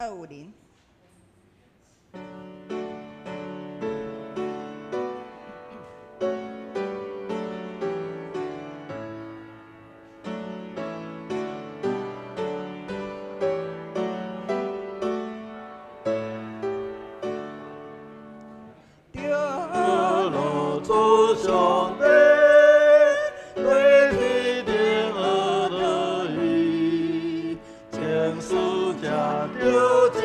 250。上帝對天頂學樂意，前世食著這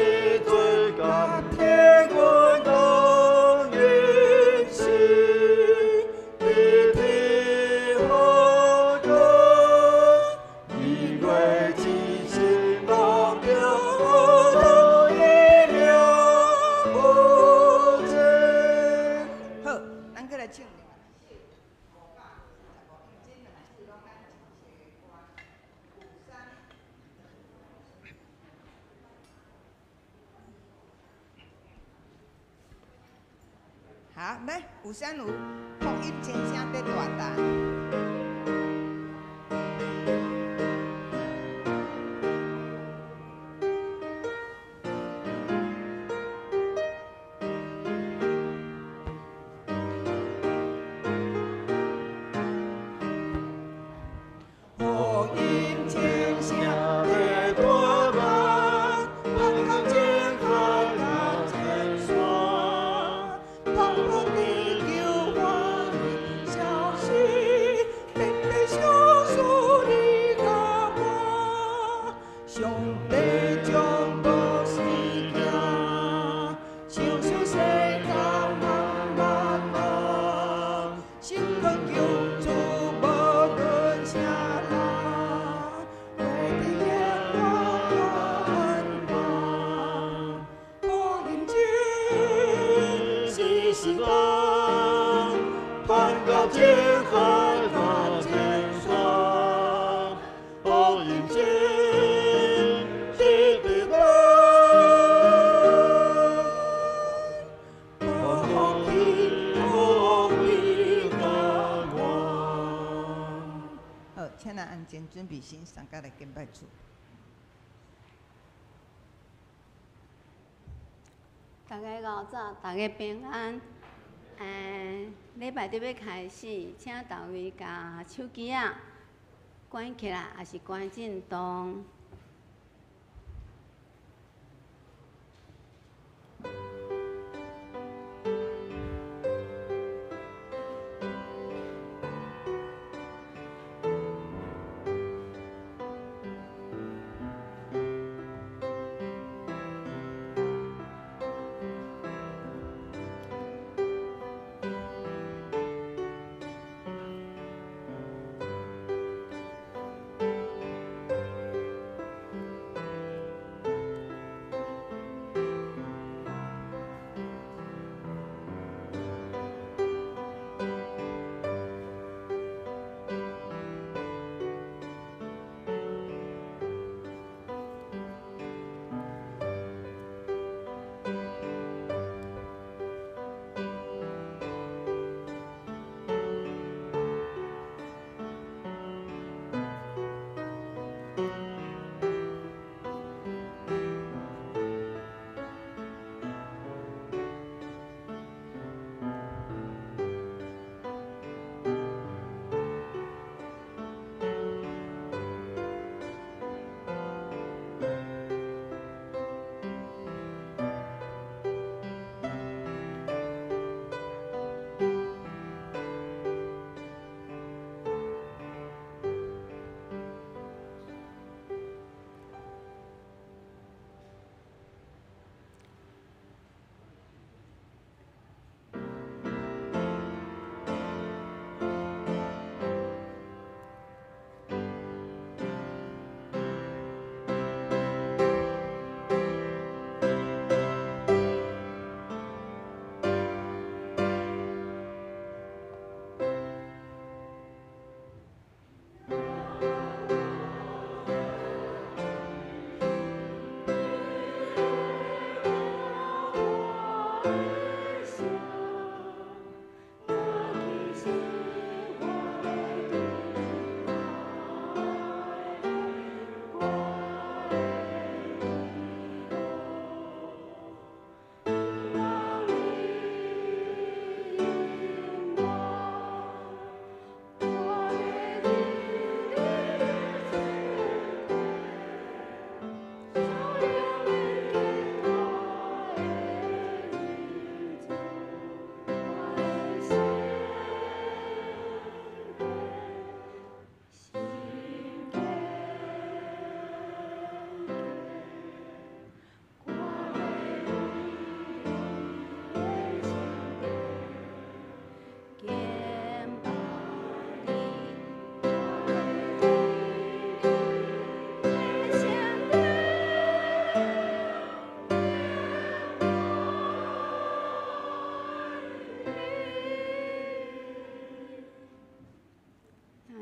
罪甘替阮當應承，佇天何國，日月之星攏著學樂意命無盡。好，咱閣來唱另外一首545，因為這兩首攏咱真熟的歌，五三。好，來535，福音真聲佇大胆。福音真聲佇大萬，傳到前海佮前山，通報地球歡喜消息，遍地小樹你甲我，上帝將無時行，想想世間茫茫茫，心懇求主無論啥人，為伫耶和華盼望，福音真時時當，傳到前海佮前山，福音真時時當，福氣福氣甲我。好，請咱安靜準備心，上甲來敬拜主。大家午早，大家平安。禮拜佇欲開始，請大家共手機仔關起來，抑是關震動。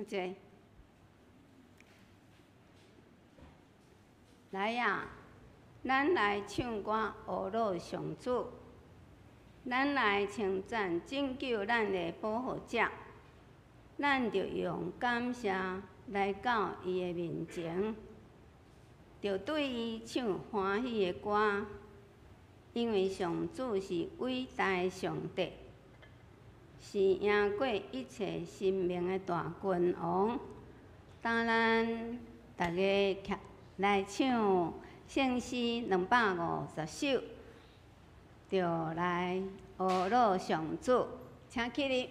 坐。來啊，咱來唱歌，呵咾上主。咱來稱讚拯救咱的保護者。咱著用感謝來到伊的面前，著對伊唱歡喜的歌，因為上主是偉大的上帝，是贏過一切神明的大君王。當咱逐家來唱聖詩250首，就來呵咾上主，請起立。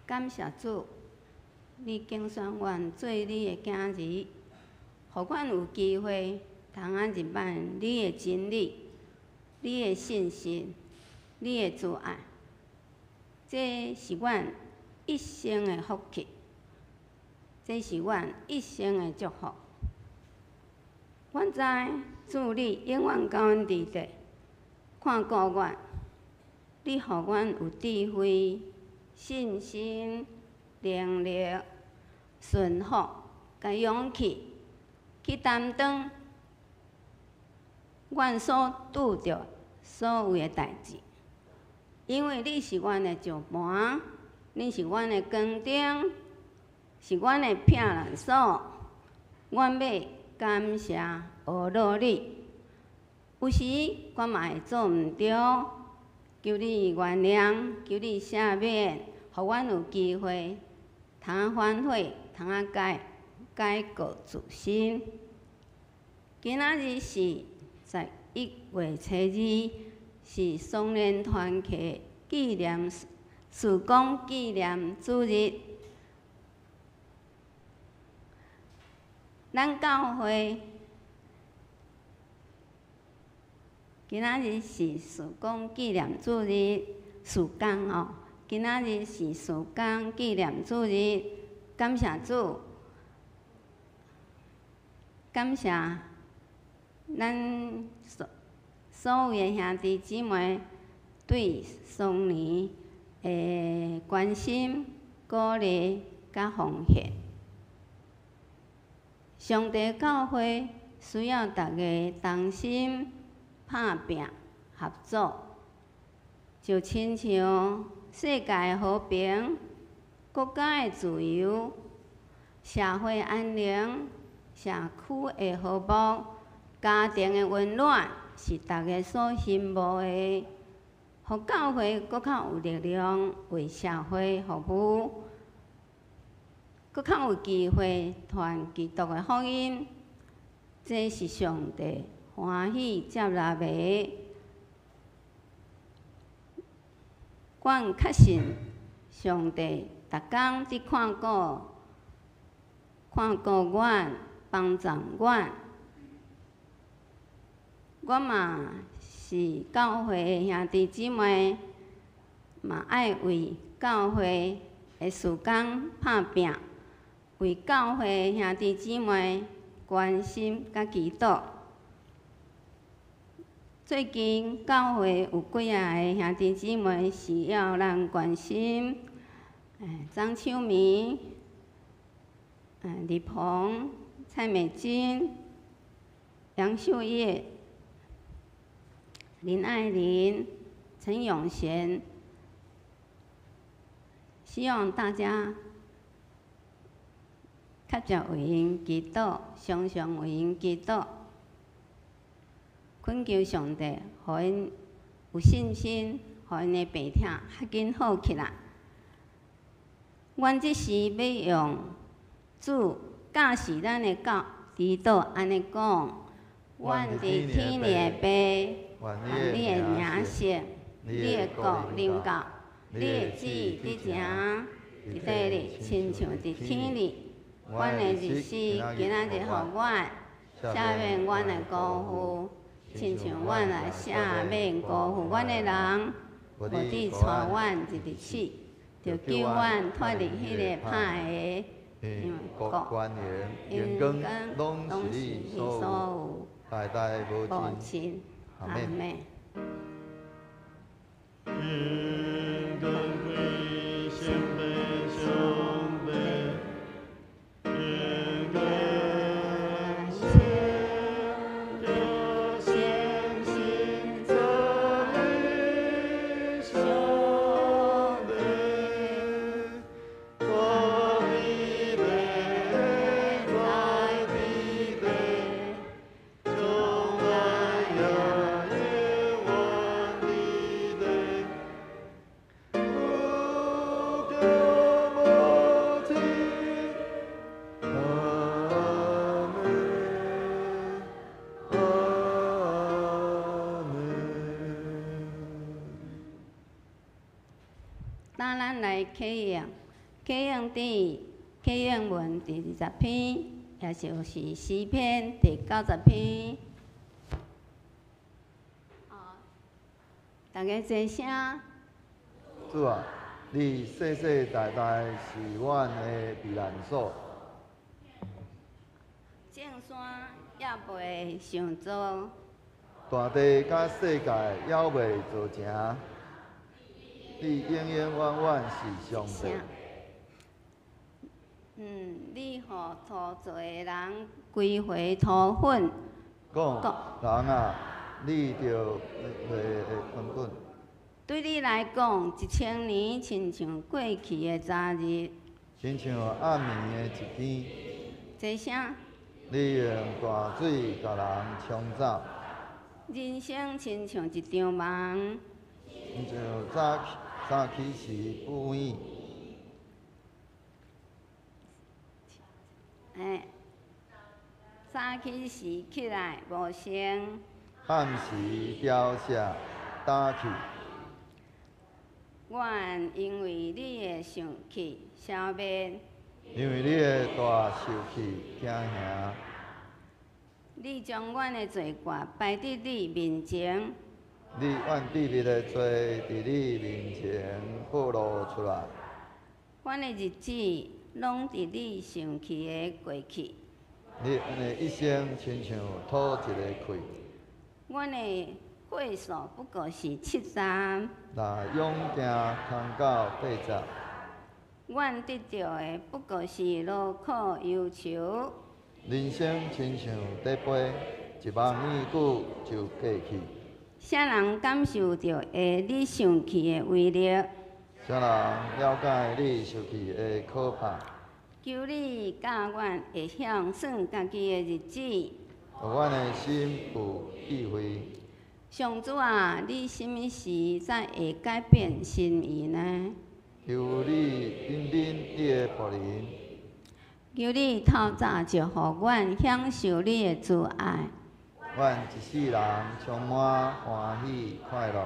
感謝主，你揀選阮做你的囝兒，予阮有機會通仔認捌你的真理、你的信實、你的慈愛。這是阮一生的福氣，這是阮一生的祝福。阮知主你永遠佮阮佇咧，看顧阮，你予阮有智慧、信心、能力、順服、佮勇氣，去擔當阮所拄著所有的代誌。因為你是阮的石盤，你是阮的光燈，是阮的避難所。阮欲感謝呵咾你。有時我嘛會做毋著，求你原諒，求你赦免，予阮有機會通反悔，通改改過自新。今仔日是11月初2，是雙連團契紀念事工紀念主日。咱教會今仔日是事工紀念主日，事工吼。今仔日是事工紀念主日，感謝主，感謝咱所有的兄弟姊妹對雙年的關心、鼓勵佮奉獻。上帝教會需要大家同心拍拚合作，就親像世界和平、國家的自由、社會安寧、社區的和睦、家庭的溫暖，是大家所羨慕的。予教會閣較有力量為社會服務，閣較有機會傳基督的福音，這是上帝歡喜接納的。阮確信上帝逐工佇看顧、看顧阮、幫助阮。我嘛是教會的兄弟姊妹，嘛愛為教會的事工拍拚，為教會的兄弟姊妹關心佮祈禱。最近教會有幾仔个兄弟姊妹需要咱關心，張秋明、李鵬、蔡美金、楊秀葉、林愛玲、陳永賢，希望大家較常為𪜶祈禱，常常為𪜶祈禱，懇求上帝，予𪜶有信心，予𪜶的病痛較緊好起來。阮這時欲用主教示咱的教祈禱按呢講：阮佇天裡的父，願你的名聖，你的國臨到，你的旨意執行佇地裡，親像佇天裡。阮的日食今仔日予阮，赦免阮的辜負，親像阮來赦免辜負阮的人，無致帶阮入去試，著救阮脫離彼个歹的，因為國、榮光攏是你所有，代代無盡。阿們。榮光歸聖父上帝，榮光聖聖神讚美上帝，在地在地，將來也永遠地。無窮無盡，阿們，阿們。當咱來啟用，啟用佇啟用文第20篇，也就是詩篇第90篇。大家齊聲。主啊，你世世代代是阮的避難所。眾山猶未想造，大地佮世界猶未造成，你永永遠遠是上帝。你予土做的人歸回土粉。講，人啊，你著會翻滾。對你來講，1000年親像過去的昨日。親像暗暝的一天。齊聲。你用大水共人沖走。人生親像一場夢。親像早起時浮影。早起時起來無剩。暗時凋謝，打去。阮因為你的生氣消滅，因為你的大受氣驚嚇。你將阮的罪過擺佇你面前，你阮秘密的罪佇你面前暴露出來。阮的日子攏佇你生氣的過去。你的一生親像吐一个氣。阮的歲數不過是70。若勇行空到80。阮得著的不過是勞苦憂愁。人生親像佇飛，一夢耳久就過去。啥人感受著會你生氣的威力？啥人了解你生氣的可怕？求你教阮會曉算家己的日子，予阮的心有智慧。上主啊，你啥物時才會改變心意呢？求你憐憫你的僕人。求你透早就予阮享受你的慈愛。阮一世人充滿歡喜快樂。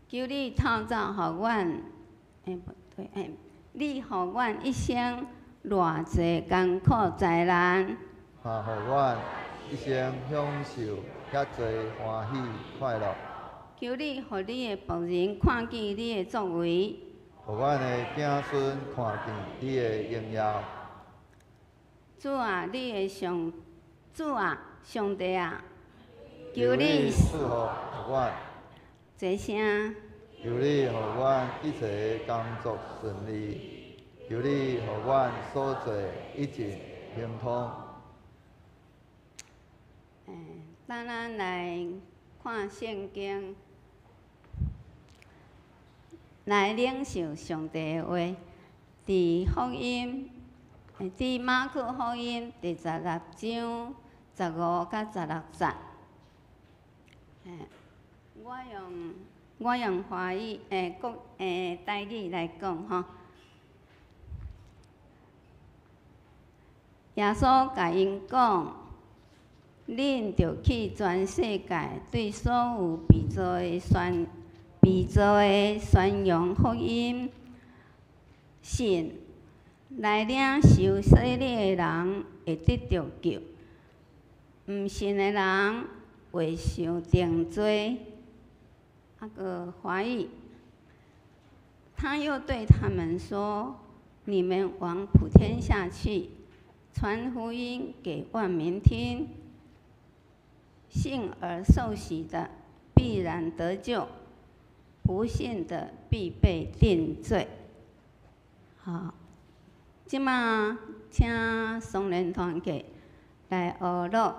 求你透早予阮，不對，你予阮一生偌濟艱苦災難。嘛予阮一生享受遐濟歡喜快樂。求你予你的僕人看見你的作為。予阮的子孫看見你的榮耀。主啊，你的上，主啊，上帝啊，求你賜福予阮。齊聲。求你予阮一切工作順利，求你予阮所做一切亨通。等咱來看聖經，來領受上帝的話。佇福音，佇馬可福音第16章15佮16節。我用華語國台語來講吼。耶穌共𪜶講：恁著去全世界，對所有被造的宣揚福音。信來領受洗禮的人會得著救，毋信的人會受定罪。閣華語，他又對他們說：你們往普天下去，傳福音給萬民聽。信而受洗的必然得救，不信的必被定罪。好，這馬請松仁團契來學樂。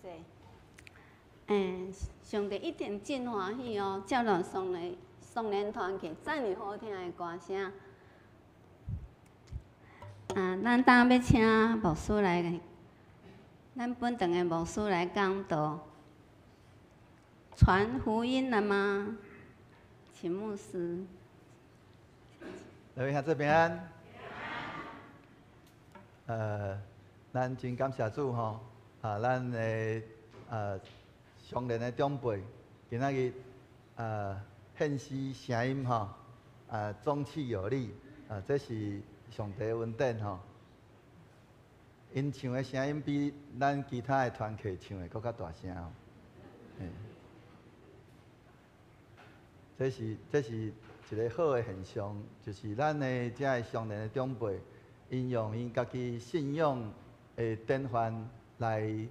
謝。上帝一定真歡喜哦，接納少年團契遮爾好聽的歌聲。啊，咱等欲請牧師來，咱本堂的牧師來講道，傳福音了嗎？請牧師。各位兄弟平安。咱真感謝主吼，啊，咱的常年的長輩，今仔日獻詩聲音吼，啊，中氣有力，啊，這是上帝恩典吼。𪜶唱的聲音比咱其他的團契唱的閣較大聲哦。這是一個好的現象，就是咱的這个常年的長輩，𪜶用𪜶家己信仰的典範來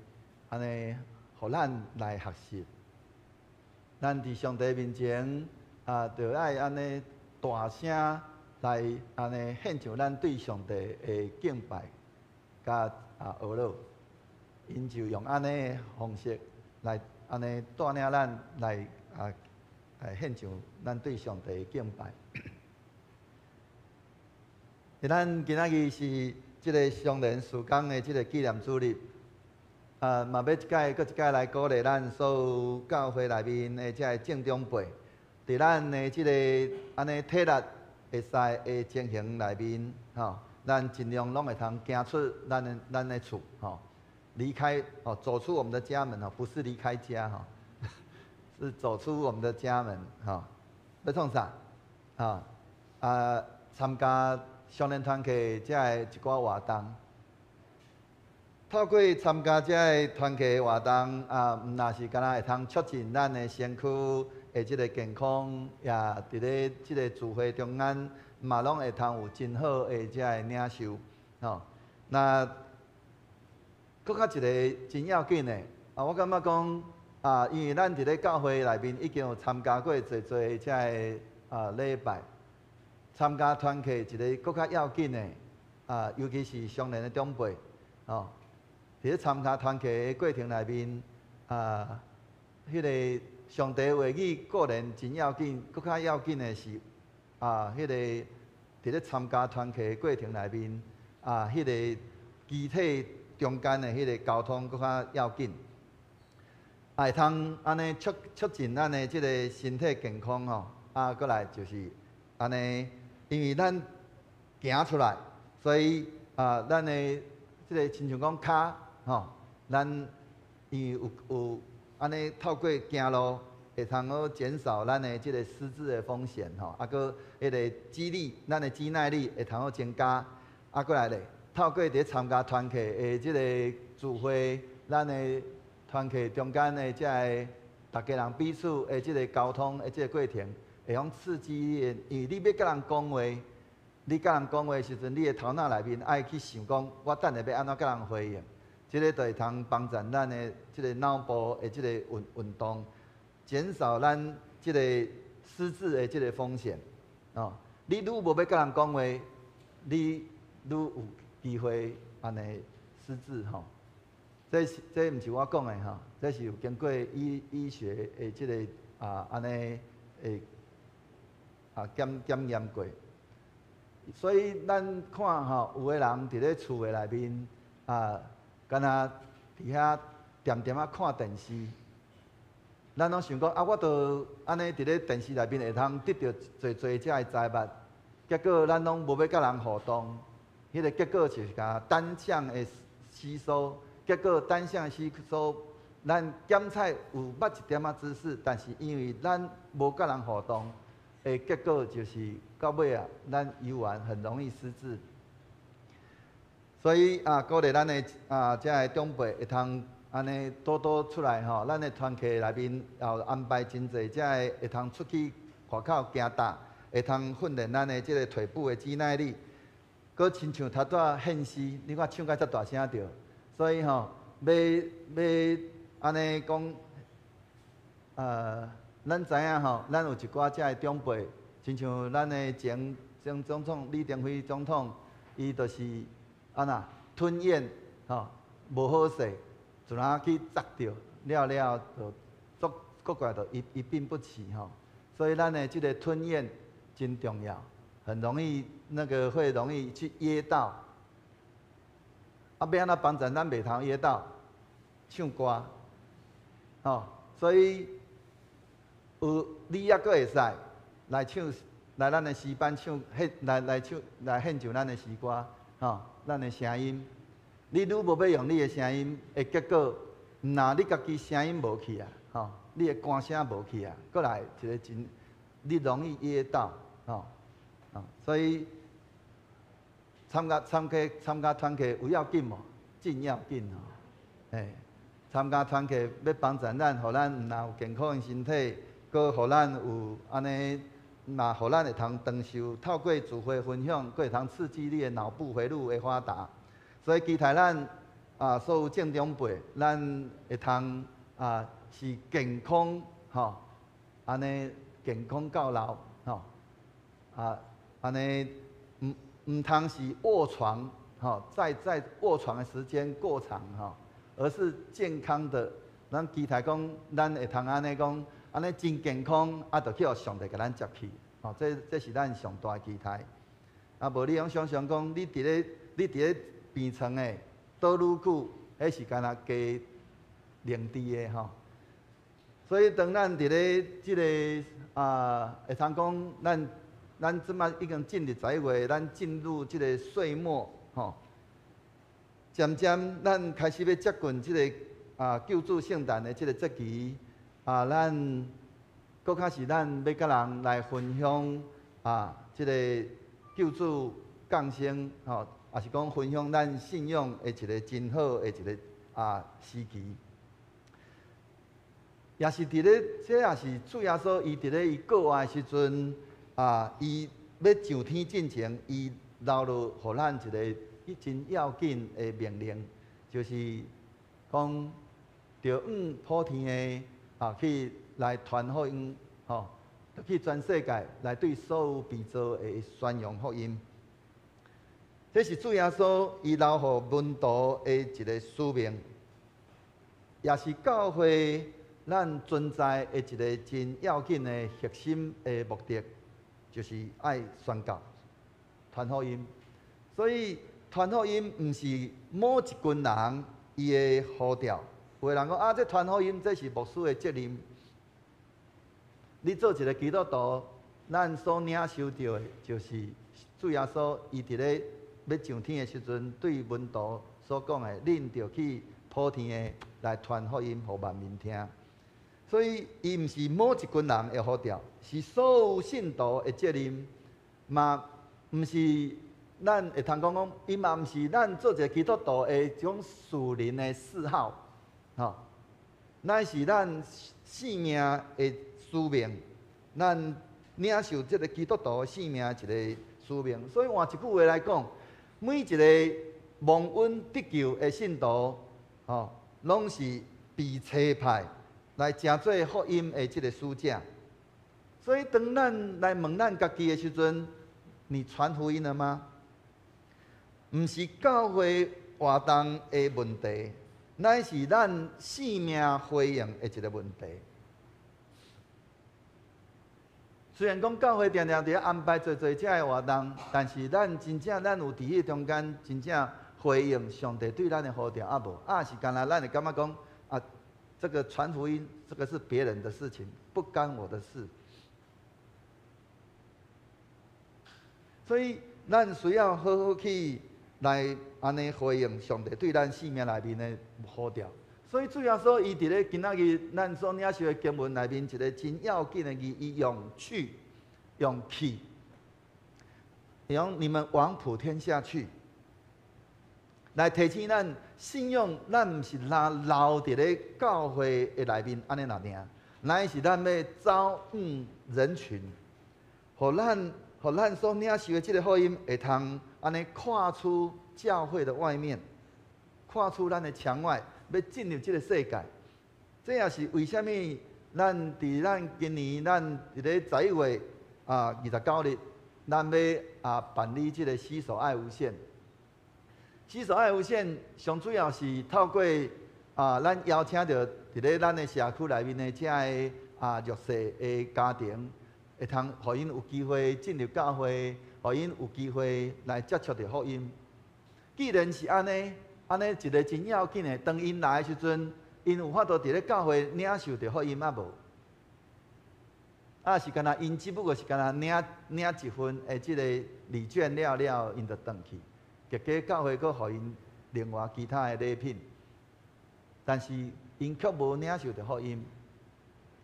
按呢，予咱來學習。咱佇上帝面前啊，著愛按呢大聲來按呢獻上咱對上帝的敬拜佮阿樂。𪜶就用按呢的方式來按呢帶領咱來獻上咱對上帝的敬拜。咱今仔日是這个常年事工的這个紀念主日，啊，嘛欲一擺閣一擺來鼓勵咱所有教會內面的這个眾長輩，佇咱的這个按呢體力會使的情形內面，吼，咱盡量攏會通行出咱的厝，吼，離開哦，走出我們的家門哦，不是離開家吼，是走出我們的家門，吼，欲創啥？啊，參加少年團契這个一寡活動，透過參加這个團契活動，啊，毋若是干焦會通促進咱的身軀的這个健康，也佇咧這个聚會中間，嘛攏會通有真好的這个領受，吼。那閣較一个真要緊的，啊，我感覺講，啊，因為咱佇咧教會內面已經有參加過濟濟這个禮拜，參加團契一个閣較要緊的，啊，尤其是少年的長輩，吼，佇咧參加團契的過程內面，啊，彼个上帝話語固然真要緊，閣較要緊的是，啊，彼个佇咧參加團契的過程內面，啊，彼个肢體中間的彼个溝通閣較要緊，會通按呢促進咱的這个身體健康吼，啊，閣來就是按呢，因為咱行出來，所以啊，咱的這个親像講跤吼，咱因為有按呢透過行路，會通好減少咱的這个失智的風險吼，啊，閣彼个肌力，咱的肌耐力會通好增加，啊，閣來咧，透過佇咧參加團契的這个聚會，咱的團契中間的這个逐家人彼此的這个溝通的這个過程，會用刺激你的，因為你欲佮人講話，你佮人講話的時陣，你的頭腦內面愛去想講，我等下欲按怎佮人回應，這个就會通幫助咱的這个腦部的這个運動，減少咱這个失智的這个風險。哦，你愈無欲佮人講話，你愈有機會按呢失智吼。這毋是我講的吼，這是有經過醫學的這个按呢的檢驗過。所以咱看吼，有的人佇咧厝的內面啊，敢若佇遐恬恬仔看電視。咱攏想講啊，我著按呢佇咧電視內面會通得著濟濟這个財物，結果咱攏無欲佮人互動，彼个結果就是共單向的吸收，結果單向吸收，咱檢採有捌一點仔知識，但是因為咱無佮人互動，的結果就是到尾啊，咱猶原很容易失智。所以啊，鼓勵咱的這个長輩會通按呢多多出來吼，咱的團契內面也有安排真濟這个會通出去外口行踏，會通訓練咱的這个腿部的肌耐力。閣親像頭拄仔獻詩，你看唱甲遮大聲著，所以吼，欲欲按呢講，咱知影吼，咱有一寡這个長輩，親像咱的前總統李登輝總統，伊就是按怎吞嚥吼，無好勢，就若去砸著，了了就足古怪，就一病不起吼。所以咱的這个吞嚥真重要，很容易那個會容易去噎到。啊，欲按怎幫助咱袂通噎到？唱歌，吼，所以有你猶閣會使來唱，來咱的詩班唱，來來唱來獻上咱的詩歌，吼，咱的聲音。你愈無欲用你的聲音，的結果，毋若你家己聲音無去啊，吼，你的歌聲無去啊，閣來一个真，你容易噎到，吼，啊，所以參加團契有要緊無？真要緊吼，嘿，參加團契欲幫助咱，予咱毋若有健康的身體，閣予咱有按呢，嘛予咱會通長壽。透過聚會分享，閣會通刺激你的腦部回路的發達。所以期待咱啊，所有正長輩，咱會通啊是健康吼，按呢健康到老吼，啊按呢毋通是臥床吼，在臥床的時間過長吼，而是健康的。咱期待講，咱會通按呢講，按呢真健康，啊，就去予上帝共咱接去，吼，這是咱上大的期待。啊，無你攏想像講，你佇咧病床的倒愈久，彼是敢若加靈智的吼。所以當咱佇咧這个啊，會通講，咱這擺已經進入11月，咱進入這个歲末吼。漸漸咱開始欲接近這个啊救主聖誕的這个節期啊，咱閣較是咱欲佮人來分享啊，這个救主降生吼，也是講分享咱信仰的一个真好的一个啊時期。也是佇咧，這也是主耶穌伊佇咧伊過活的時陣啊，伊欲上天進前，伊留落予咱一个真要緊的命令，就是講著往普天的啊去來傳福音，吼，去全世界來對所有被造的宣揚福音。這是主耶穌伊留予門徒的一个使命，也是教會咱存在的一个真要緊的核心的目的，就是愛宣教、傳福音。所以傳福音毋是某一群人伊的呼召。有的人講啊，這傳福音這是牧師的責任。你做一个基督徒，咱所領受著的，就是主耶穌伊佇咧欲上天的時陣，對門徒所講的，恁著去普天的來傳福音，予萬民聽。所以，伊毋是某一群人的呼召，是所有信徒的責任，嘛毋是咱會通講講，伊嘛毋是咱做一个基督徒的這種屬靈的嗜好，吼，乃是咱性命的使命，咱領受這个基督徒的性命的一个使命。所以換一句話來講，每一个蒙恩得救的信徒，吼，攏是被差派來成做福音的這个使者。所以當咱來問咱家己的時陣，你傳福音了嗎？毋是教會活動的問題，乃是咱性命回應的一个問題。雖然講教會定定佇咧安排濟濟這个活動，但是咱真正咱有佇彼中間真正回應上帝對咱的呼召啊無？啊是干焦咱會感覺講啊，這個傳福音，這個是別人的事情，不干我的事。所以咱需要好好去來按呢回應上帝對咱生命內面的呼召。所以主耶穌伊佇咧今仔日咱所領受的經文內面一个真要緊的字，伊用去，用去，用你們往普天下去，來提醒咱信仰，咱毋是若留佇咧教會的內面按呢爾，乃是咱欲走向人群，予咱所領受的這个福音會通按呢跨出教會的外面，跨出咱的牆外，欲進入這个世界。這也是為啥物咱佇咱今年咱佇咧11月啊29日，咱欲啊辦理這个洗手愛無限。洗手愛無限，上主要是透過啊，咱邀請著佇咧咱的社區內面的遮个弱勢的家庭，會通予𪜶有機會進入教會，予𪜶有機會來接觸著福音。既然是按呢，按呢一个真要緊的，當𪜶來的時陣，𪜶有法度佇咧教會領受著福音抑無？是干焦𪜶只不過是干焦領一份的這个禮券了了，𪜶就轉去。結果教會閣予𪜶另外其他的禮品，但是𪜶卻無領受著福音。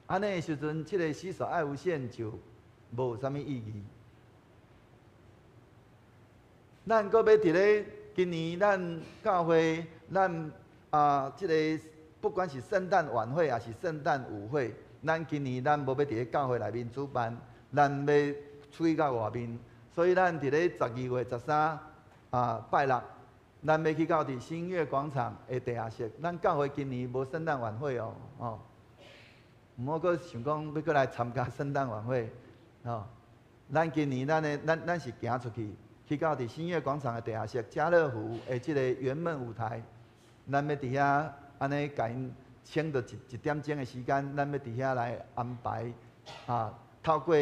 按呢的時陣，這个洗手愛無限就無啥物意義。咱閣欲佇咧今年咱教會，咱這个不管是聖誕晚會抑是聖誕舞會，咱今年咱無欲佇咧教會內面主辦，咱欲出去到外面，所以咱佇咧12月13拜六，咱欲去到佇新月廣場的地下室。咱教會今年無聖誕晚會哦，哦，毋好閣想講欲閣來參加聖誕晚會，哦。咱今年咱的咱咱是行出去，去到佇新月廣場的地下室，家樂福的這個圓夢舞台，咱欲佇遐按呢共𪜶請著一點鐘的時間，咱欲佇遐來安排透過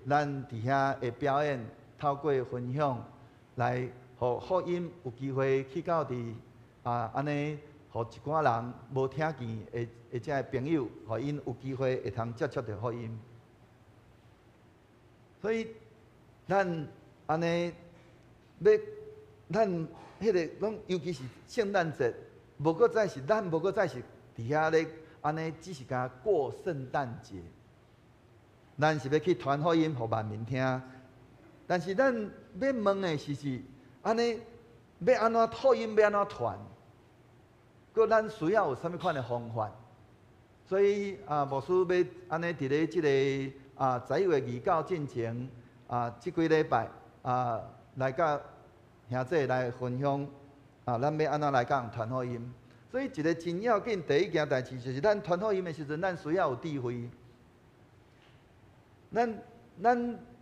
咱佇遐的表演，透過分享，來予福音有機會去到佇按呢，予一寡人無聽見的這个朋友，予𪜶有機會會通接觸著福音。所以，咱按呢欲咱彼个攏，尤其是聖誕節，無閣再是咱無閣再是佇遐咧按呢，只是干焦過聖誕節。咱是欲去傳福音，予萬民聽。但是咱欲問的是，按呢欲按怎福音欲按怎傳？閣咱需要有啥物款的方法？所以牧師欲按呢佇咧這个11月29進前這幾禮拜來佮兄弟來分享咱欲按怎來共人傳福音。所以一个真要緊第一件代誌就是咱傳福音的時陣，咱需要有智慧。咱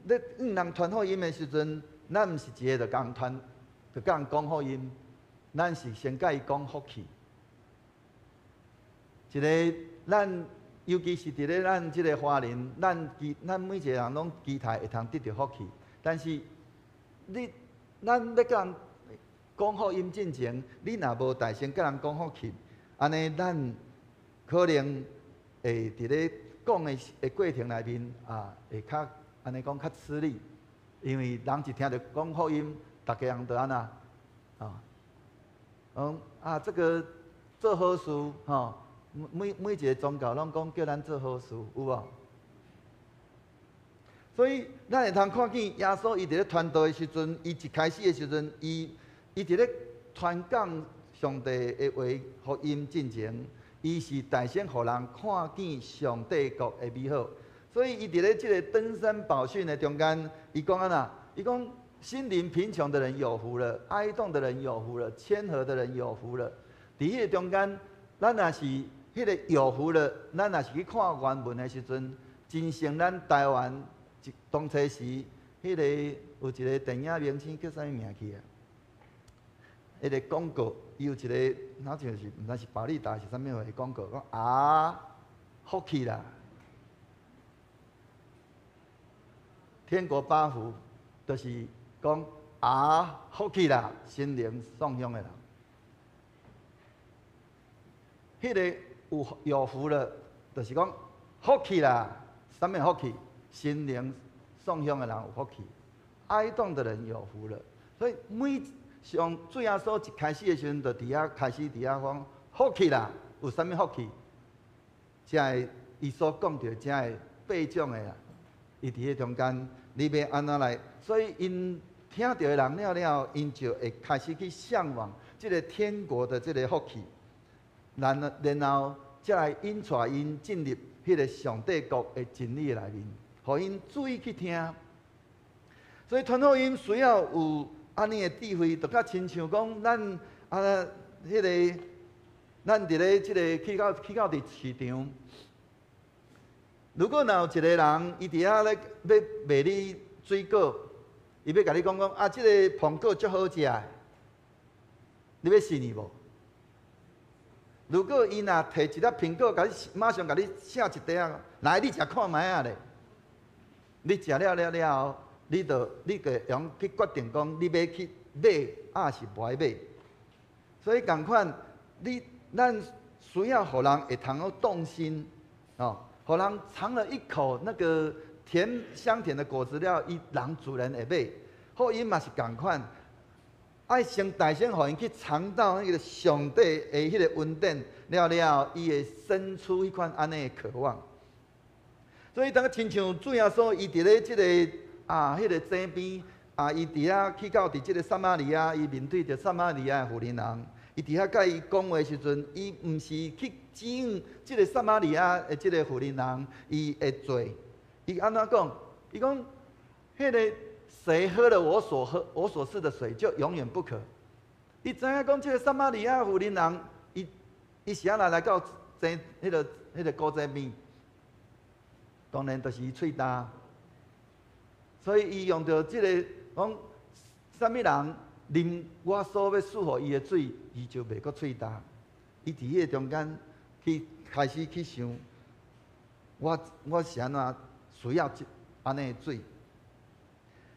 咧向人傳福音的時陣，咱毋是一个就共人傳，就共人講福音，咱是先共伊講福氣。一个咱尤其是佇咧咱這个華人，咱每一个人攏期待會通得著福氣。但是你咱欲共人講福音進前，你若無代先共人講福氣，按呢咱可能會佇咧講的過程內面會較按呢講較吃力，因為人一聽著講福音，逐家人就按怎講這个做好事吼，每一个宗教攏講叫咱做好事，有無？所以咱會通看見耶穌伊佇咧傳道的時陣，伊一開始的時陣，伊佇咧傳講上帝的話福音進前，伊是代先予人看見上帝國的美好。所以伊佇咧這个登山寶訓的中間，伊講按怎？伊講心靈貧窮的人有福了，哀慟的人有福了，謙和的人有福了。佇彼个中間，咱若是彼个有福了，咱若是去看原文的時陣，真像咱台灣當初時，彼个有一个電影明星叫啥物名去啊？彼个廣告，伊有一个，好像是毋知是保力達是啥物貨的廣告，講福氣啦，天國八福，就是講福氣啦，心靈喪鄉的人，彼个有福了，就是講福氣啦，啥物福氣？心靈喪鄉的人有福氣，哀慟的人有福了。所以每上主耶穌一開始的時陣，就佇遐開始佇遐講福氣啦，有啥物福氣？才會伊所講著這个八種的啦，伊佇彼中間，你欲按怎來？所以𪜶聽著的人了了，𪜶就會開始去嚮往這个天國的這个福氣，然後才來引帶𪜶進入彼个上帝國的真理內面，予𪜶注意去聽。所以傳福音需要有按呢的智慧，就較親像講咱彼个，咱佇咧這个去到佇市場，如果若有一個人，伊佇遐咧欲賣你水果，伊欲共你講講這个蘋果足好食的，你欲信伊無？如果伊若提一粒蘋果，共你馬上共你寫一塊仔，來你食看覓仔咧。你食了了了後，你就會用去決定講，你欲去買抑是無愛買。所以仝款，咱需要予人會通好動心，哦，予人嘗了一口那個甜香甜的果子了，伊人自然會買。福音嘛是仝款，愛先大先予𪜶去嘗到彼個上帝的彼個恩典了了，伊會生出彼款按呢的渴望。所以當親像主耶穌，伊佇咧這個啊，彼個井邊啊，伊佇遐去到佇這個撒瑪利亞，伊面對著撒瑪利亞的婦人人，伊佇遐佮伊講話時陣，伊毋是去指向這個撒瑪利亞的這個婦人人，伊的罪，伊按怎講？伊講，彼個誰喝了我所賜的水，就永遠不渴。伊知影講這個撒瑪利亞婦人人，伊是按怎來到井彼個古井邊？當然就是伊喙焦，所以伊用著這個講，啥物人啉我所欲賜予伊的水，伊就袂閣喙焦。伊佇彼個中間去開始去想，我是按怎需要這按呢的水？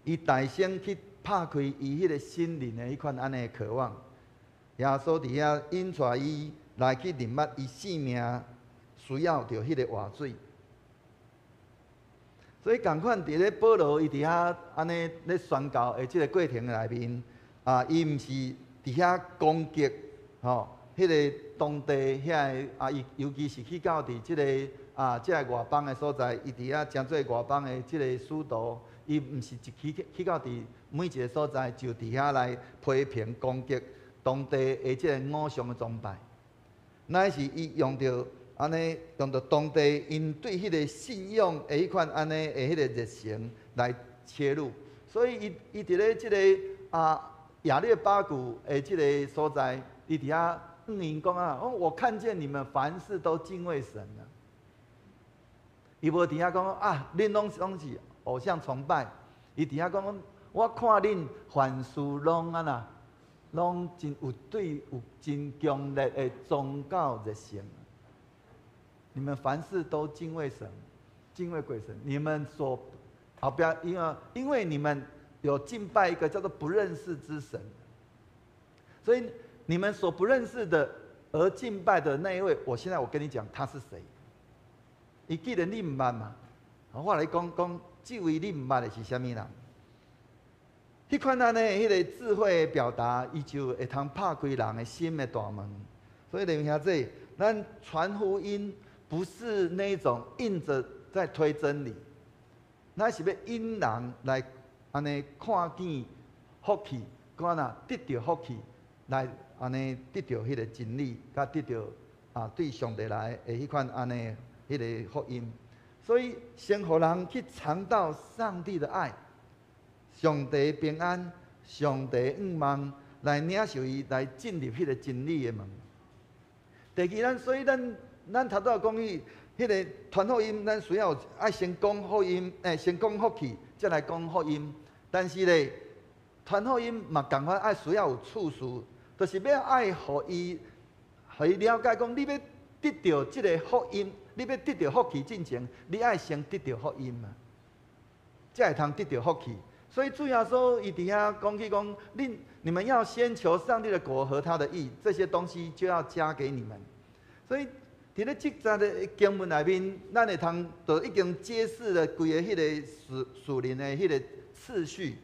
伊大聲去拍開伊彼個心靈的彼款按呢的渴望。耶穌佇遐引帶伊來去認捌伊生命需要著彼個活水。所以仝款佇咧保羅伊佇遐按呢咧宣教的這個過程內面，啊，伊毋是佇遐攻擊吼，彼個當地遐個啊，伊尤其是去到佇這個啊，這個外邦的所在，伊佇遐成做外邦的這個使徒，伊毋是一去到佇每一個所在就佇遐來批評攻擊當地的這個偶像的崇拜，乃是伊用著按呢，用著當地𪜶對彼個信仰的彼款按呢的彼個熱誠來切入，所以伊佇咧這個啊亞略巴古的這個所在，伊佇遐向𪜶講啊，我看見你們凡事都敬畏神啊。伊無佇遐講啊，恁攏是偶像崇拜。伊佇遐講，我看恁凡事攏按怎，攏真有對有真強烈的宗教熱誠。你們凡事都敬畏神，敬畏鬼神。你們所後壁，因為你們有敬拜一個叫做不認識之神，所以你們所不認識的而敬拜的那一位，我現在我跟你講他是誰。伊既然你毋捌嘛，我來講講，這位你毋捌的是啥物人？彼款按呢，彼個智慧的表達，伊就會通拍開人的心的大門。所以弟兄姊，咱傳福音不是那種硬著在推真理，咱是欲引人來按呢看見福氣，閣按怎得著福氣，來按呢得著彼個真理，佮得著啊對上帝來的彼款按呢彼個福音。所以先予人去嘗到上帝的愛，上帝平安，上帝向望，來領受伊來進入彼個真理的門。第二，咱所以咱頭拄仔講起彼個傳福音，咱需要愛先講福音，先講福氣，才來講福音。但是咧，傳福音嘛仝款愛需要有次序，就是欲愛予伊了解講，你欲得著這個福音，你欲得著福氣進前，你愛先得著福音嘛，才會通得著福氣。所以主耶穌伊佇遐講起講，你們要先求上帝的國和他的義，這些東西就要加給你們。所以佇咧這節的經文內面，咱會通就已經揭示了規个彼個屬靈的彼個次序，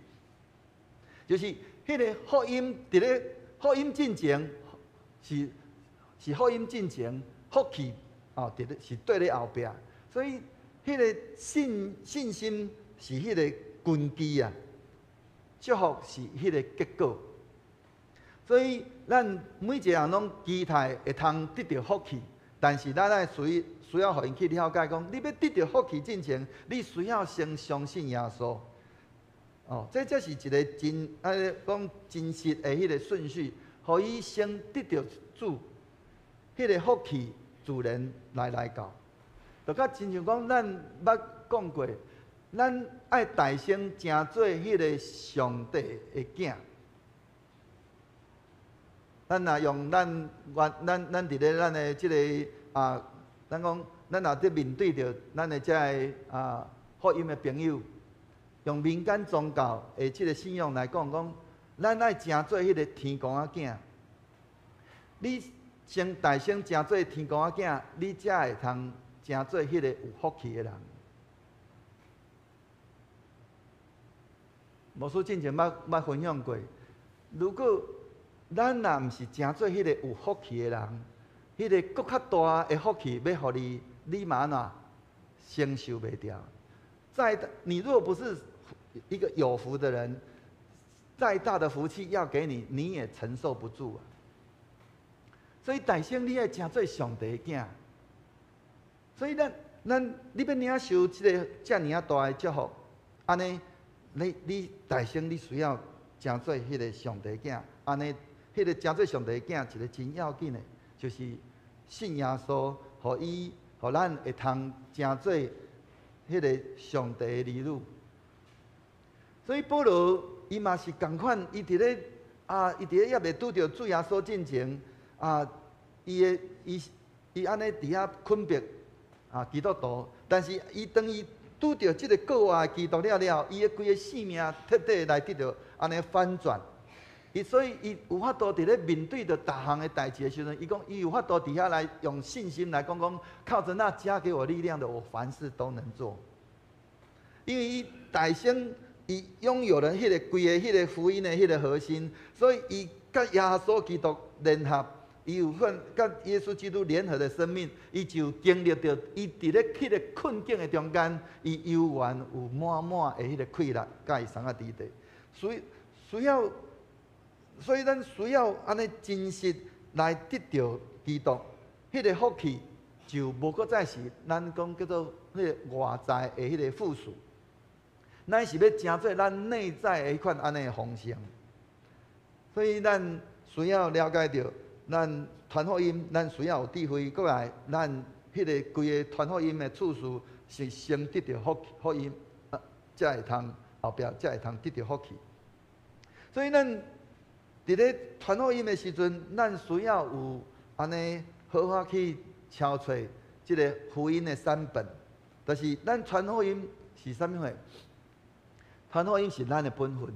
就是彼個福音佇咧福音進前是福音進前，福氣哦，佇咧是綴咧後壁，所以彼個信心是彼個根基啊，祝福是彼個結果。所以咱每一個人攏期待會通得著福氣，但是咱愛需要予𪜶去了解講，你欲得著福氣進前，你需要先相信耶穌。哦，這才是一個真按呢講真實的彼個順序，予伊先得著主，彼個福氣自然來到。就較親像講，咱捌講過，咱愛大聲成做彼個上帝的囝。咱若用咱原咱咱佇咧咱的這个啊，咱講咱若佇面對著咱的這个福音的朋友，用民間宗教的這个信仰來講，講咱愛成做彼个天公仔囝。你先大先成做天公仔囝，你才會通成做彼個有福氣的人。牧師進前捌捌分享過，如果咱若毋是成做彼個有福氣的人，彼個閣較大的福氣欲予你，你嘛按怎承受袂牢？再你若不是一個有福的人，再大的福氣要給你，你也承受不住啊！所以大先你愛成做上帝的囝，所以咱咱你欲領受這个遮爾仔大的祝福，按呢，你你大先你需要成做彼个上帝囝，按呢，彼个成做上帝囝一个真要緊的，就是信耶穌，予伊，予咱會通成做彼个上帝的兒女。所以保羅伊嘛是仝款，伊佇咧啊，伊佇咧猶未拄著主耶穌進前啊，伊的伊伊按呢佇遐捆縛基督徒，但是伊當伊拄著這个國外基督了了，伊的規个性命徹底來得著按呢反轉。伊所以伊有法度佇咧面對著逐項的代誌的時陣，伊講伊有法度佇遐來用信心來講講，靠著那加給我力量的，我凡事都能做。因為伊大先伊擁有了彼个規个彼个福音的彼个核心，所以伊佮耶穌基督聯合，伊有份佮耶穌基督聯合的生命，伊就經歷著伊佇咧彼个困境的中間，伊猶原有滿滿的彼个氣力，佮伊相仔佇咧。所以需要，所以咱需要按呢真實來得著基督，彼个福氣就無閣再是咱講叫做彼个外在的彼个富庶。咱是欲成做咱內在的彼款按呢的豐盛，所以咱需要了解著，咱傳福音，咱需要有智慧，閣來咱彼个規个傳福音的次序是先得著福福音，才會通後壁才會通得著福氣。所以咱佇咧傳福音的時陣，咱需要有按呢好好去敲揣這个福音的三本，就是咱傳福音是啥物貨？傳福音是咱的本分。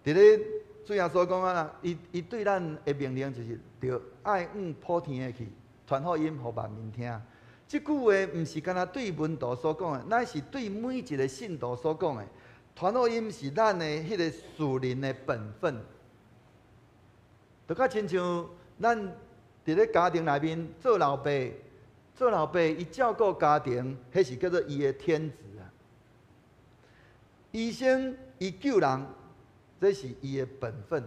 佇咧主耶穌講啊，伊伊對咱的命令就是著愛往普天下去傳福音，予萬民聽。這句話毋是干焦對門徒所講的，乃是對每一个信徒所講的。傳福音是咱的彼个屬靈的本分。就較親像咱佇咧家庭內面做老爸，做老爸伊照顧家庭，彼是叫做伊的天職啊。醫生伊救人，這是伊的本分。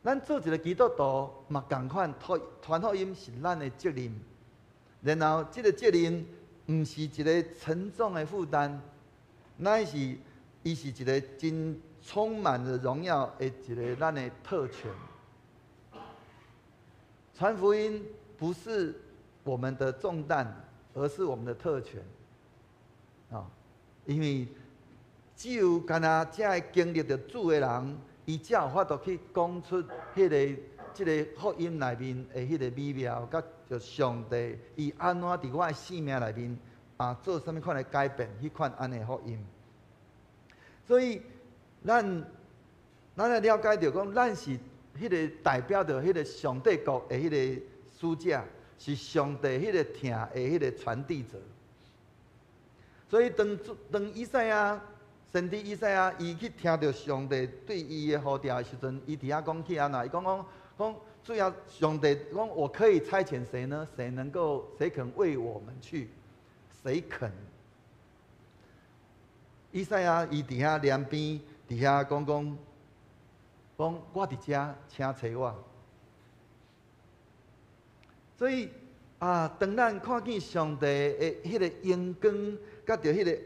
咱做一个基督徒嘛仝款，傳福音是咱的責任。然後，這个責任毋是一个沉重的負擔，乃是伊是一个真充滿著榮耀的一个咱的特權。傳福音不是我們的重擔，而是我們的特權。啊，因為只有干焦才會經歷著主的人，伊才有法度去講出彼个這个福音內面的彼个美妙，佮著上帝伊按怎佇我的生命內面做啥物款的改變，彼款按呢福音。所以咱咱愛了解著講，咱是彼个代表著彼个上帝國的彼个使者，是上帝彼个疼的彼个傳遞者。所以當當以賽亞先知以賽亞伊去聽著上帝對伊的呼召的時陣，伊佇遐講起按怎？伊講講講，主要上帝講，我可以差遣誰呢？誰能夠？誰肯為我們去？誰肯？以賽亞伊佇遐兩邊佇遐講講講，我佇遮，請差我。所以啊，當咱看見上帝的彼个榮光，佮著彼个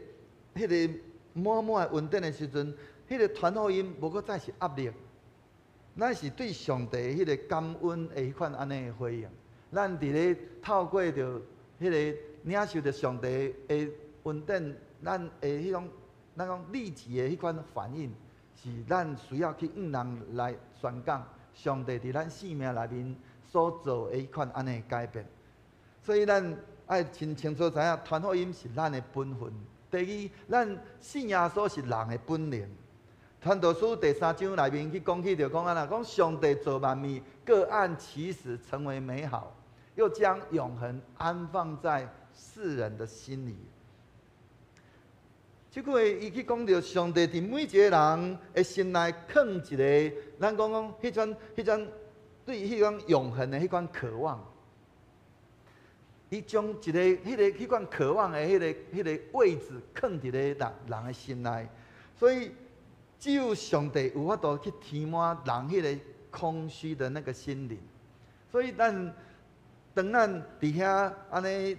彼个滿滿的恩典的時陣，彼个傳福音無閣再是壓力，咱是對上帝彼个感恩的彼款按呢的回應。咱佇咧透過著彼个領受著上帝的恩典，咱的彼種咱講立即的彼款反應，是咱需要去向人來宣講上帝佇咱生命內面所做的彼款按呢改變。所以咱愛真清楚知影，傳福音是咱的本分。第二，咱信耶穌是人的本能。傳道書第三章內面去講起著講按怎，講上帝造萬物，各按其時成為美好，又將永恆安放在世人的心裡。這句話伊去講著上帝佇每一個人的心內囥一个，咱講講彼種對彼種永恆的彼款渴望，伊將一个彼个彼款渴望的彼个位置囥佇咧人人的心內，所以只有上帝有法度去填滿人彼个空虛的那個心靈。所以咱當咱佇遐按呢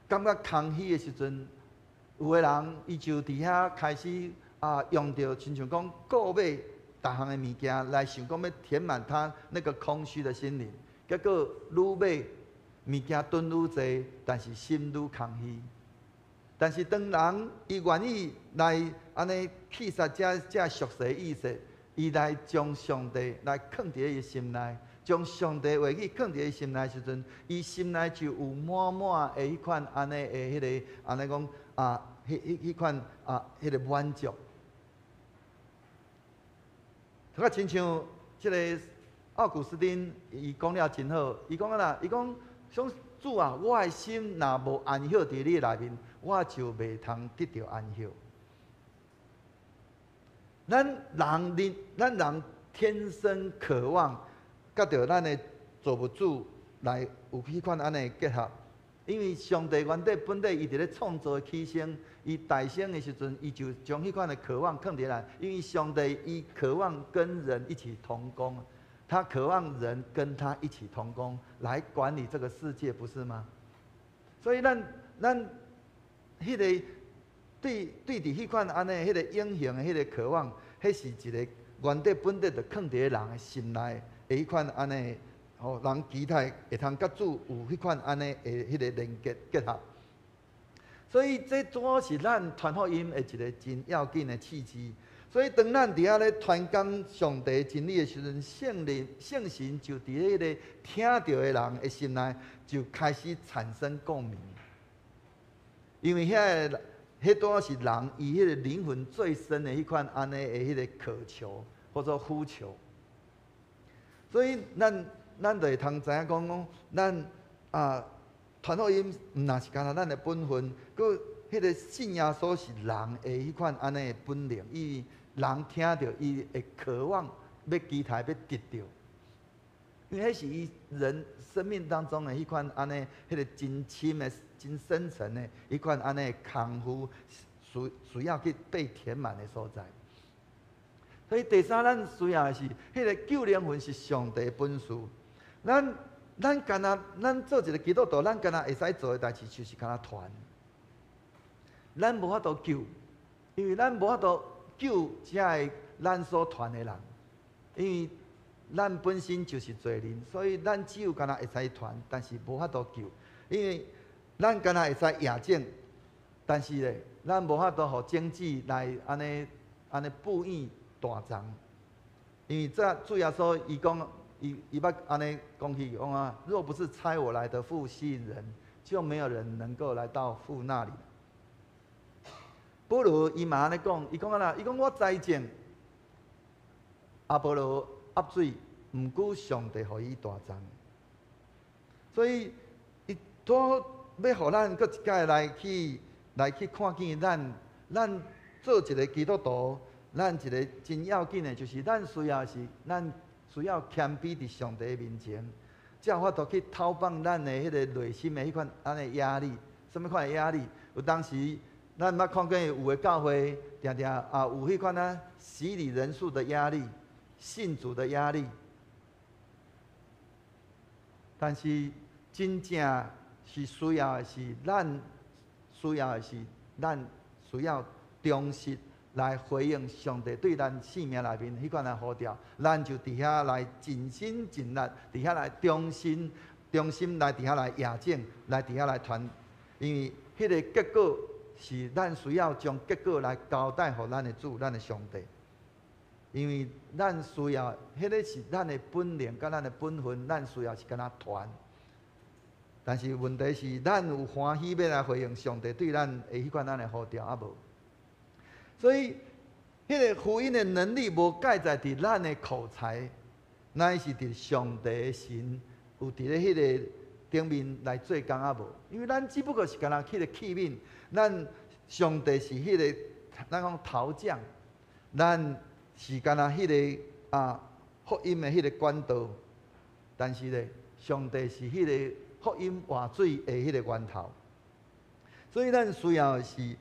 感覺空虛的時陣，有的人伊就佇遐開始啊，用著親像講購買逐項的物件來想講欲填滿他那個空虛的心靈，結果愈買物件囤愈濟，但是心愈空虛。但是當人伊願意來按呢棄殺這俗世意識，伊來將上帝來囥佇伊心內，將上帝話語囥佇伊心內時陣，伊心內就有滿滿的彼款按呢的彼个按呢講啊，彼款啊，彼个滿足。就較親像這个奧古斯丁，伊講了真好，伊講按怎？伊講想主啊，我的心若無安歇佇你內面，我就袂通得著安歇。咱人天生渴望佮著咱的造物主來有彼款按呢結合，因為上帝原底本底伊佇咧創造的起先，伊誕生的時陣，伊就將彼款的渴望囥佇咱，因為上帝伊渴望跟人一起同工，他渴望人跟他一起同工來管理這個世界，不是嗎？所以咱彼个對佇彼款按呢，彼个永恆的彼个渴望，彼是一个原底本底就囥佇咧人的心內的彼款按呢，予人期待會通佮主有彼款按呢的彼个連結結合。所以這主要是咱傳福音的一个真要緊的契機。所以當咱佇遐咧傳講上帝真理的時陣，聖靈聖神就佇彼个聽著的人的心內就開始產生共鳴，因為遐个彼拄是人伊彼个靈魂最深的彼款按呢的彼个渴求或者呼求。所以咱就會通知影講講，咱啊傳福音毋若是干焦咱的本分，閣彼个信耶穌是人的彼款按呢的本能，伊人聽著伊會渴望欲期待欲得著，因為彼是伊人生命當中的彼款按呢，彼个真深的、真深層的彼款按呢空虛，需要去被填滿的所在。所以第三，咱需要的是，彼个救靈魂是上帝本事。咱干焦，咱做一个基督徒，咱干焦會使做的代誌，就是干焦傳。咱無法度救，因為咱無法度救這个咱所傳的人，因為咱本身就是罪人，所以咱只有干焦會使傳，但是無法度救，因為咱干焦會使掖種，但是咧，咱無法度予種子來按呢按呢哺育大欉，因為這主耶穌伊講，伊捌按呢講起講啊，若不是差我來的父吸引人，就沒有人能夠來到父那裡。保羅伊嘛按呢講，伊講按怎？伊講我栽種，亞波羅挹水，毋過上帝予伊大欉。所以伊拄欲予咱閣一擺來去看見咱做一个基督徒，咱一个真要緊的，就是咱需要是咱需要謙卑佇上帝面前，才有法度去透放咱的彼个內心的彼款按呢壓力。啥物款的壓力？有當時咱捌看見有的教會，定定啊有彼款啊洗禮人數的壓力、信主的壓力。但是真正是需要的是，咱需要的是，咱需要忠實來回應上帝對咱生命內面彼款的呼召，咱就佇遐來盡心盡力，佇遐來忠心、忠心來佇遐來掖種，來佇遐來傳，因為彼个結果是咱需要將結果來交代予咱的主、咱的上帝。因為咱需要，彼个是咱的本能佮咱的本分，咱需要是敢若傳。但是問題是，咱有歡喜欲來回應上帝對咱的彼款咱的呼召抑無？所以，彼个福音的能力無蓋在佇咱的口才，乃是佇上帝的神有佇咧彼个頂面來做工抑無？因為咱只不過是敢若彼個器皿，咱上帝是彼个咱講陶匠，咱是敢若彼个福音的彼个管道，但是咧，上帝是彼个福音活水的彼个源頭，所以咱需要的是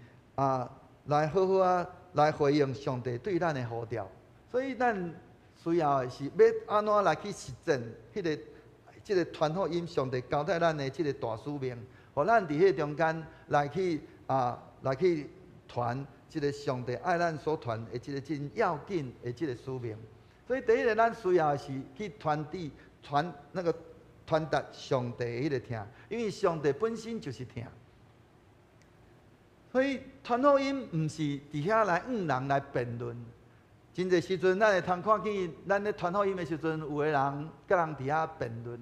來好好仔來回應上帝對咱的呼召。所以咱需要的是欲按怎來去實踐彼个這个傳福音，上帝交代咱的這个大使命，予咱佇彼个中間來去傳這个上帝愛咱所傳的這个真要緊的這个使命。所以第一个，咱需要的是去傳遞傳那個傳達上帝的彼个疼，因為上帝本身就是疼。所以傳福音毋是佇遐來向人來辯論。真濟時陣，咱會通看見，咱咧傳福音的時陣，有的人佮人佇遐辯論。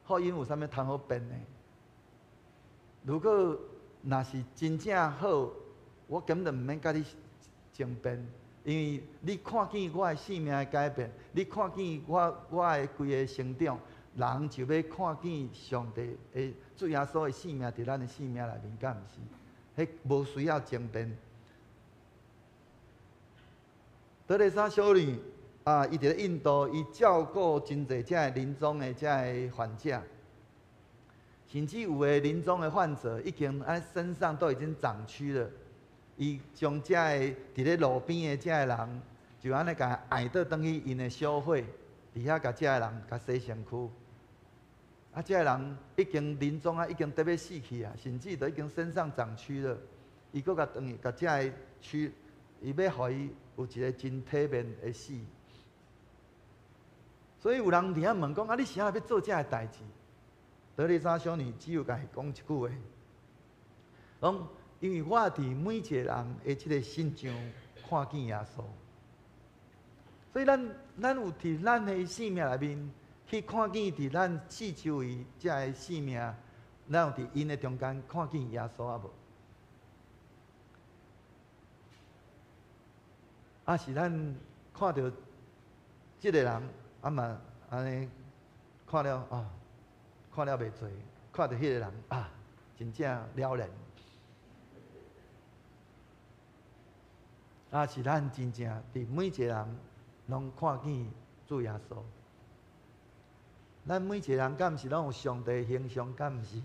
福音有啥物通好辯的？如果若是真正好，我根本毋免佮你爭辯，因為你看見我的生命的改變，你看見我的規个成長，人就欲看見上帝的主耶穌的生命佇咱的生命內面，敢毋是？彼無需要爭辯。德蕾莎修女啊，伊佇咧印度，伊照顧真濟遮个臨終的遮个患者，甚至有的臨終的患者已經身上都已經長蛆了。伊將遮个佇咧路邊的遮个人，就按呢共愛倒轉去𪜶的小會，佇遐共遮个人共洗身軀。啊，遮个人已經臨終啊，已經得欲死去啊，甚至都已經身上長蛆了。伊閣共轉去，共遮个蛆，伊欲予伊有一个真體面的死。所以有人佇遐問講：啊，你是按怎欲做遮个代誌？德麗莎修女只有共伊講一句話，講因為我佇每一個人的這个身上看見耶穌，所以咱有佇咱的生命內面去看見佇咱四周圍遮个生命，咱有佇𪜶的中間看見耶穌抑無？啊，是咱看著這个人，啊嘛按呢看了啊，看了袂濟，看著彼个人啊，真正了然。啊，是咱真正佇每一个人攏看見主耶穌。咱每一個人敢毋是攏有上帝的形象，敢毋是？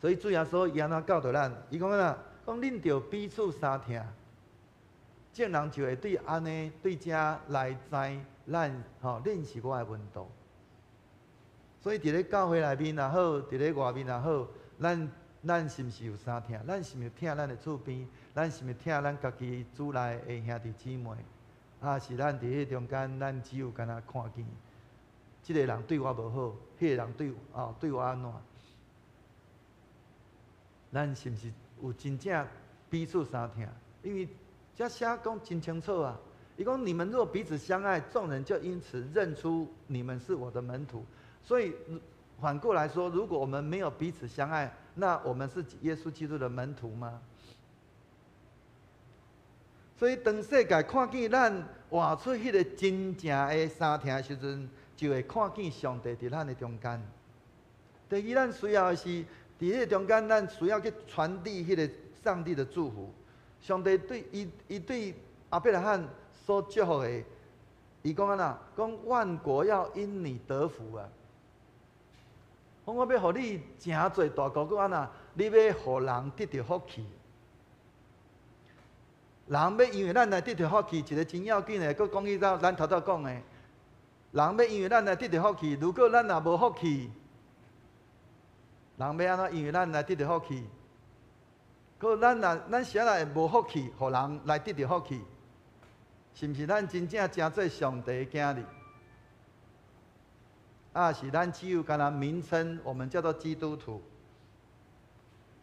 所以主耶穌伊按怎教導咱？伊講啥？講恁著彼此相疼，眾人就會對按呢對遮來知咱吼，恁是我的門徒。所以佇咧教會內面也好，佇咧外面也好，咱是毋是有相疼？咱是毋是疼咱的厝邊？咱是毋是疼咱家己主內的兄弟姊妹？啊，是咱佇彼中間，咱只有干焦看見，這个人對我無好，彼个人對我按怎？咱是毋是有真正彼此相疼？因為這寫講真清楚啊！伊講你們若彼此相愛，眾人就因此認出你們是我的門徒。所以反過來說，如果我們沒有彼此相愛，那我們是耶穌基督的門徒嗎？所以當世界看見咱活出彼个真正的相疼的時陣，就會看見上帝佇咱的中間。第二，咱需要的是佇彼个中間，咱需要去傳遞彼个上帝的祝福。上帝對伊對亞伯拉罕所祝福的，伊講按怎？講萬國要因你得福啊！講我欲予你成做大國，閣按怎？你欲予人得著福氣。人欲因為咱來得著福氣，一个真要緊的，閣講起到咱頭拄講的，人欲因為咱來得著福氣，如果咱若無福氣，人欲按怎因為咱來得著福氣？閣咱若咱啥來無福氣，予人來得著福氣？是毋是咱真正成做上帝的囝兒？啊，是咱只有干焦名稱，我們叫做基督徒。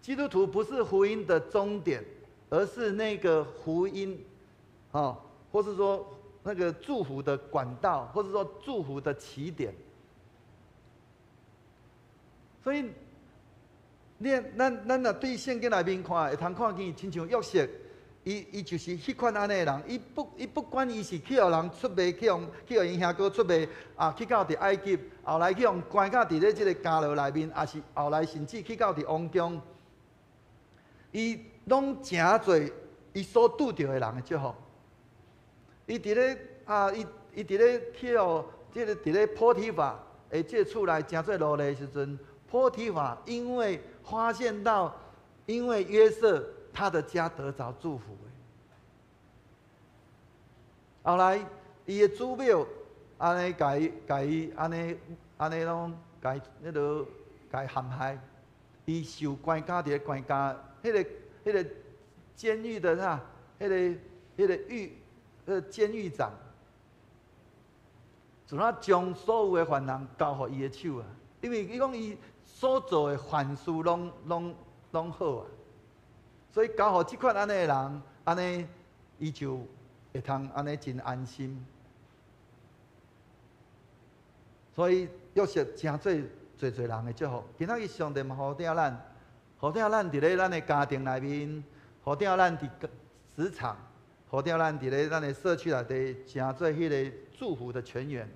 基督徒不是福音的終點，而是那個福音哦，或是說那個祝福的管道，或者說祝福的起點。所以，你咱咱若對聖經內面看，會通看見，親像約瑟，伊就是彼款按呢的人，伊不管伊是去予人出賣，去予𪜶兄哥出賣，啊，去到佇埃及，後來去予關到佇咧這個監牢內面，抑是後來甚至去到佇王宮，伊攏成做伊所拄著的人的祝福。伊佇咧啊，伊佇咧去予這個佇咧波提乏的這個厝內成做奴隸的時陣，波提乏因為發現到，因為約瑟他的家得著祝福。後來伊的主母按呢共伊共伊按呢按呢攏共伊彼落共伊陷害，伊受關監佇咧關監，彼個監獄的啥，彼個獄，彼個監獄長，怎啊將所有的犯人交予伊的手啊？因為伊講伊所做的凡事攏好啊，所以交予這款按呢的人，按呢伊就會通按呢真安心。所以約瑟成做濟濟人的祝福。今仔日上帝嘛呼召咱，呼召咱佇咧咱的家庭內面，呼召咱佇職場，呼召咱佇咧咱的社區內底，成做彼個祝福的泉源。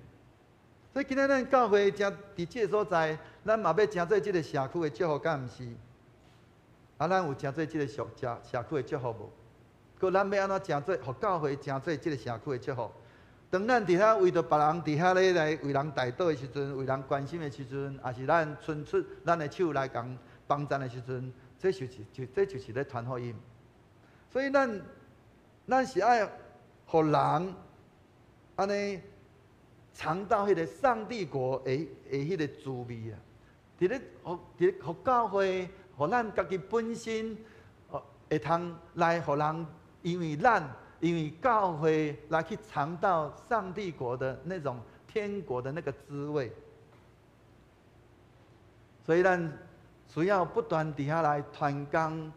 所以今仔咱教會成佇這個所在，咱嘛欲成做這個社區的祝福，敢毋是？啊，咱有成做這個社區的祝福無？閣咱欲按怎成做，予教會成做這個社區的祝福？當咱佇遐為著別人佇遐咧來為人代禱的時陣，為人關心的時陣，抑是咱伸出咱的手來共幫贊的時陣，這就是咧傳福音。所以咱是愛予人按呢嘗到彼個上帝國的彼個滋味啊！佇咧予教會，予咱家己本身，會通來予人，因為教會來去嘗到上帝國的那種天國的那個滋味。所以咱需要不斷佇遐來傳講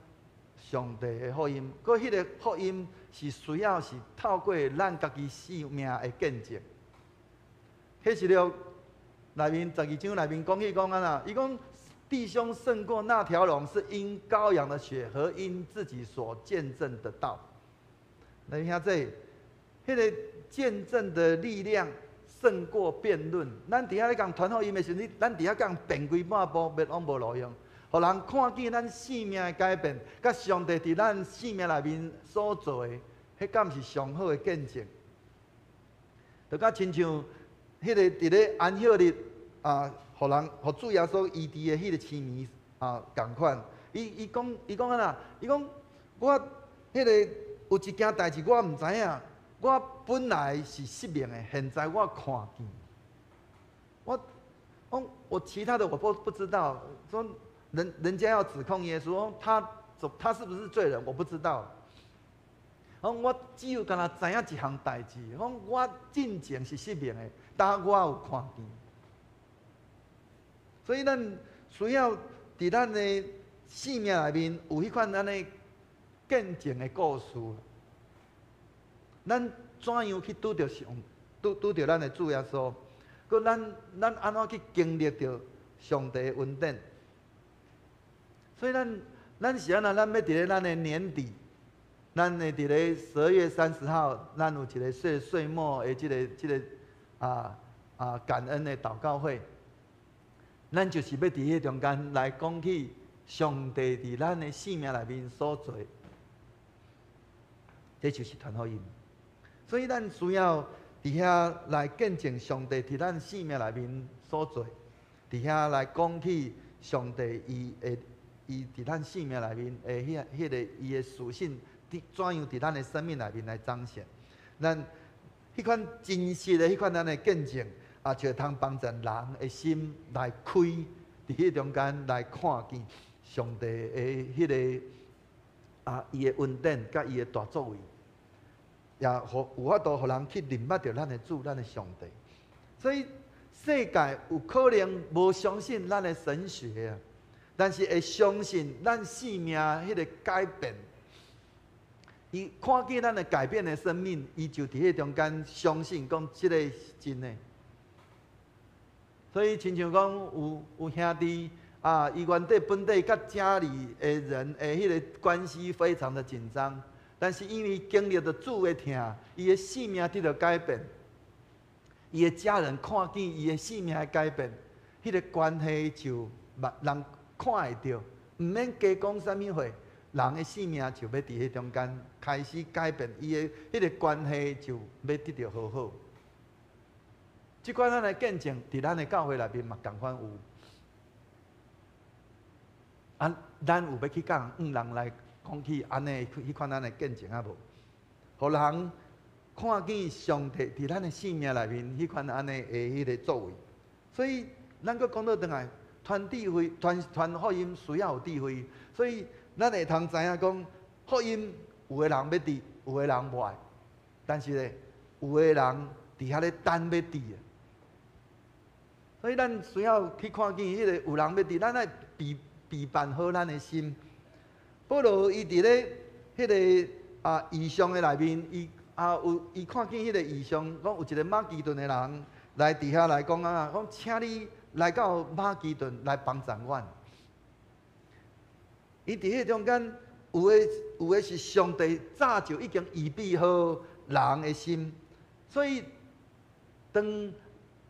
上帝的福音，閣彼個福音是需要是透過咱家己生命的見證。啟示錄內面12章內面講起講按怎，伊講弟兄勝過那條龍，是因羔羊的血和因自己所見證的道。來兄弟，彼個見證的力量勝過辯論。咱佇遐咧共傳福音的時陣，咱佇遐共辯規半晡，欲攏無路用。予人看見咱生命的改變，佮上帝佇咱生命內面所做的，彼敢是上好的見證？就佮親像彼個佇咧安息日啊，予人予主耶穌醫治的彼個痴盲啊仝款。伊講按怎？伊講我彼個有一件代誌我毋知影，我本來是失明的，現在我看見。我其他的我不知道，說人家要指控耶穌，他是不是罪人？我不知道。講我只有干焦知影一項代誌，講我進前是失明的，但我有看見。所以咱需要佇咱的生命內面有彼款按呢見證的故事。咱怎樣去拄著咱的主耶穌？閣咱按怎去經歷著上帝的恩典？所以咱是按怎？咱欲佇咧咱的年底，咱會佇咧12月30號，咱有一個歲末的這個感恩的禱告會。咱就是欲佇彼中間來講起上帝佇咱的生命內面所做，這就是傳福音。所以咱需要佇遐來見證上帝佇咱生命內面所做，佇遐來講起上帝伊佇咱生命內面的彼個伊的屬性，佇怎樣佇咱的生命內面來彰顯。咱彼款真實的彼款咱的見證，啊，就會通幫助人的心來開，佇彼中間來看見上帝的彼個啊，伊的恩典佮伊的大作為，也予有法度予人去認捌著咱的主、咱的上帝。所以世界有可能無相信咱的神學啊，但是會相信咱生命彼個改變。伊看見咱的改變的生命，伊就佇彼中間相信講這个是真的。所以親像講有兄弟啊，伊原底本底佮家裡的人的彼个關係非常的緊張，但是因為經歷著主的疼，伊的性命得著改變，伊的家人看見伊的性命的改變，彼个關係就人看會著，毋免加講啥物話，人的性命就欲佇彼中間開始改變，伊的彼个關係就欲得著和好。這款咱的見證，佇咱的教會內面嘛仝款有。啊，咱有欲去佮人向人來講起按呢彼款咱的見證啊無？予人看見上帝佇咱的生命內面彼款按呢的彼个作為。所以，咱閣講倒轉來，傳智慧、傳傳福音需要有智慧，所以咱會通知影講，福音有的人欲佇，有的人無愛，但是咧，有的人佇遐咧等欲佇。所以咱需要去看見彼个有人欲佇，咱愛備備辦好咱的心。保羅伊佇咧彼个異象的內面，伊有伊看見彼个異象，講有一個馬其頓的人來佇遐來講啊，講請你來到馬其頓來幫贊阮。伊佇彼個中間有的是上帝早就已經預備好人的心，所以當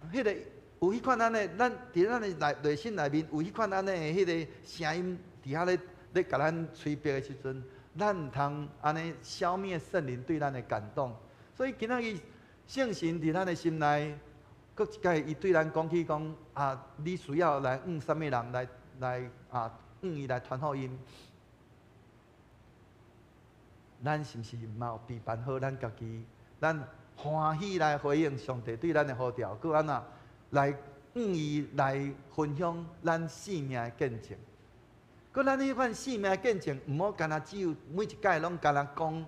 彼个有彼款按呢，咱佇咱的內心內面有彼款按呢的彼个聲音佇遐咧咧共咱催逼的時陣，咱毋通按呢消滅聖靈對咱的感動。所以今仔日聖神佇咱的心內，閣一擺伊對咱講起講啊，你需要來向啥物人來來啊，向伊來傳福音。咱是毋是嘛有備辦好咱家己？咱歡喜來回應上帝對咱的呼召，閣按怎來向伊來分享咱生命的見證。閣咱彼款生命的見證，毋好干焦只有每一擺攏干焦講，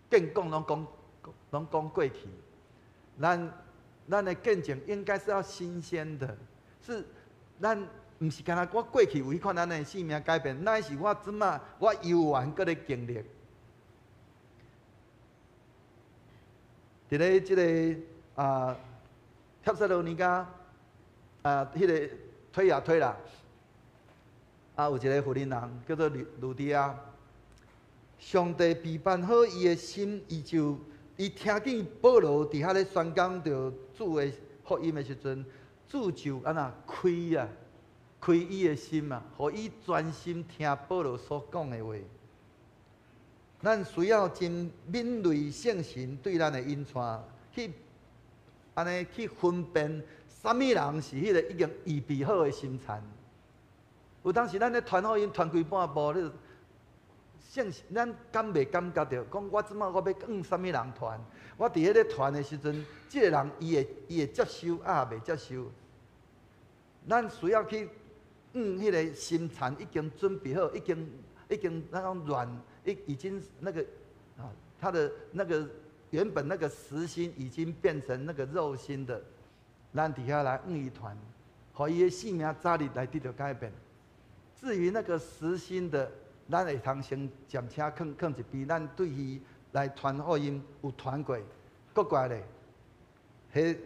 見講攏講，攏講過去。咱的見證應該是要新鮮的，是咱毋是干焦我過去有彼款按呢生命改變，乃是我這馬我猶原閣咧經歷。佇咧這个帖撒羅尼迦彼个推雅推喇，有一个婦人人叫做呂底亞，上帝備辦好伊的心，伊就伊聽見保羅佇遐咧宣講著主的福音的時陣，主就按怎開啊，開伊的心啊，予伊專心聽保羅所講的話。咱需要真敏銳聖神對咱的引帶，去按呢去分辨啥物人是彼个已經預備好的心田。有當時咱咧傳福音傳規半步，你聖神咱敢袂感覺著？講我這馬我欲向啥物人傳？我佇彼个傳的時陣，這个人伊會接受啊，袂接受？咱需要去向彼个心田已經準備好，已經那種軟。已經那個啊，他的那個原本那個實心已經變成那個肉心的，咱佇遐來向伊傳，予伊的性命早日來得著改變。至於那個實心的，咱會通先暫且囥囥一邊，咱對伊來傳福音有傳過，閣過來咧，彼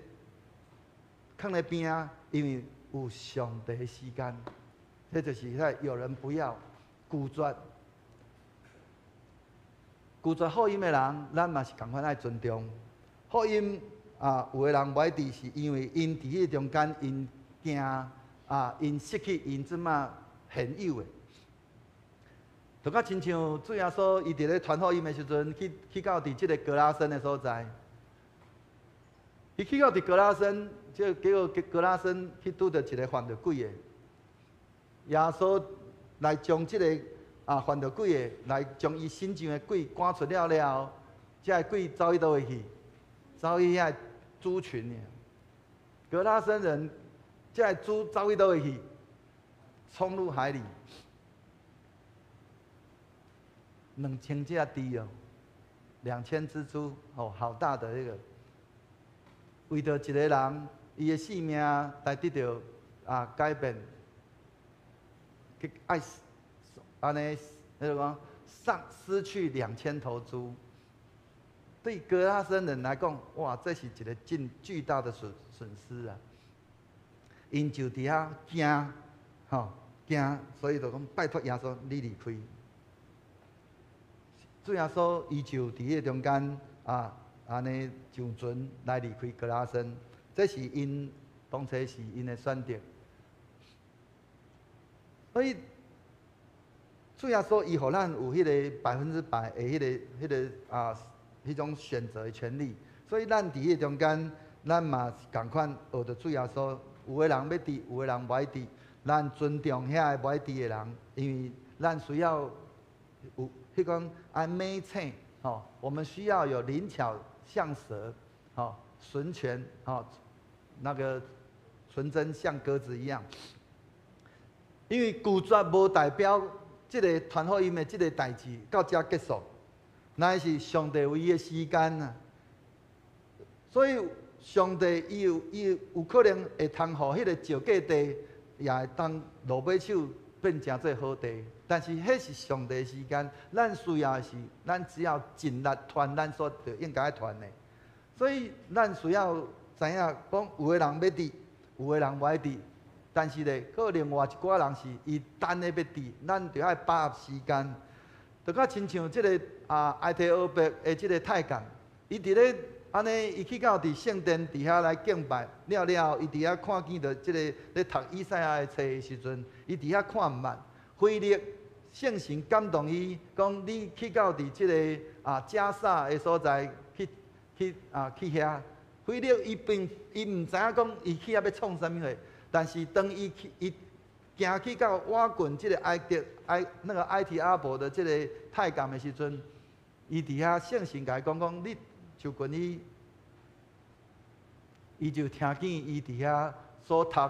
囥咧邊仔，因為有上帝的時間，這就是遐有人不要拒絕。拒絕福音的人，咱嘛是仝款愛尊重。福音啊，有的人無愛佇，是因為𪜶佇彼个中間，𪜶驚啊，𪜶失去𪜶這馬現有的。就較親像主耶穌，伊佇咧傳福音的時陣，去到佇這个格拉森的所在，伊去到佇格拉森，這個結果格拉森去拄著一个犯著鬼的，耶穌來將這个犯著鬼的，來將伊身上的鬼趕出了了後，這个鬼走去佗位去？走去遐豬群。格拉森人，這个豬走去佗位去？衝入海裡。2000隻豬哦，2000隻豬哦，好大的一個。為著一个人，伊的性命來得著改變，去愛。按呢，彼個講，喪失去2000頭豬，對哥拉森人來講，哇，這是一個真巨大的損失啊！𪜶就佇遐驚，吼驚，所以就講拜託耶穌，你離開。主耶穌伊就佇彼個中間啊，按呢上船來離開哥拉森，這是𪜶當初是𪜶的選擇。所以主耶穌伊予咱有彼個100%的彼個啊，彼種選擇的權利。所以咱佇彼個中間，咱嘛是仝款學著主耶穌。有的人欲佇，有的人無愛佇，咱尊重遐个無愛佇的人，因為咱需要有彼種愛美請吼，我們需要有靈巧像蛇，吼，純全吼，那個純真像鴿子一樣。因為拒絕無代表這个傳福音的這个代誌到這結束，乃是上帝有伊的時間啊。所以上帝伊有可能會通予彼个石過地，也會當落尾手變成做好地。但是彼是上帝的時間，咱需要的是，咱只要盡力傳咱所著應該傳的。所以咱需要知影講，有的人欲佇，有的人無愛佇。但是咧，閣另外一寡人是伊等咧欲佇，咱著愛把握時間。就較親像這个啊，埃提俄別的這个太監，伊佇咧按呢，伊去到佇聖殿佇遐來敬拜，了了後，伊佇遐看見著這个咧讀以賽亞的冊的時陣，伊佇遐看毋捌。腓力聖神感動伊，講你去到佇這个啊迦薩的所在去去啊去遐。腓力伊並伊毋知影講伊去遐欲創啥物貨。但是當伊去，伊行去到倚近這个埃及埃那個埃提阿伯的這个太監的時陣，伊佇遐聖神共伊講講，你就近伊，伊就聽見伊佇遐所讀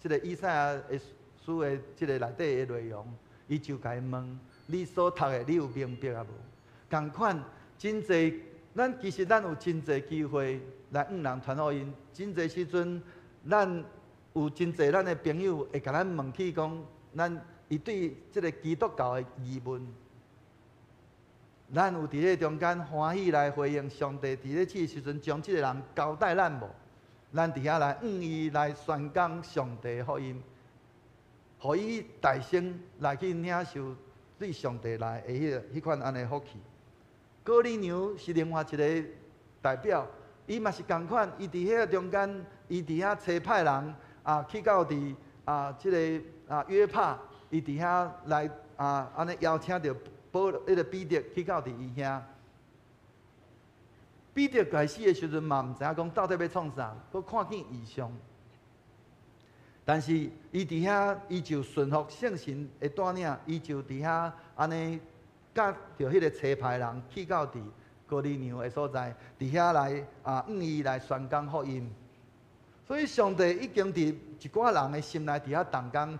這个以賽亞的書的這个內底的內容，伊就共伊問：你所讀的，你有明白啊無？仝款真濟，咱其實咱有真濟機會來向人傳福音，真濟時陣咱有真濟咱的朋友會共咱問起講，咱伊對這个基督教的疑問，咱有佇咧中間歡喜來回應上帝佇咧這個時陣將這个人交代咱無？咱佇遐來向伊來宣講上帝的福音，予伊大聲來去領受對上帝來的彼款按呢福氣。哥尼流是另外一个代表，伊嘛是仝款，伊佇彼个中間，伊佇遐差派人。啊，去到佇啊，這个啊約帕，伊佇遐來啊，按呢邀請著保彼個彼得去到佇伊遐。彼得開始的時陣嘛，毋知影講到底欲創啥，閣看見異象。但是伊佇遐，伊就順服聖神的帶領，伊就佇遐按呢，佮著彼个差派人去到佇哥尼流的所在，佇遐來啊，向伊來宣講福音。所以上帝已經佇一寡人的心內佇遐動工，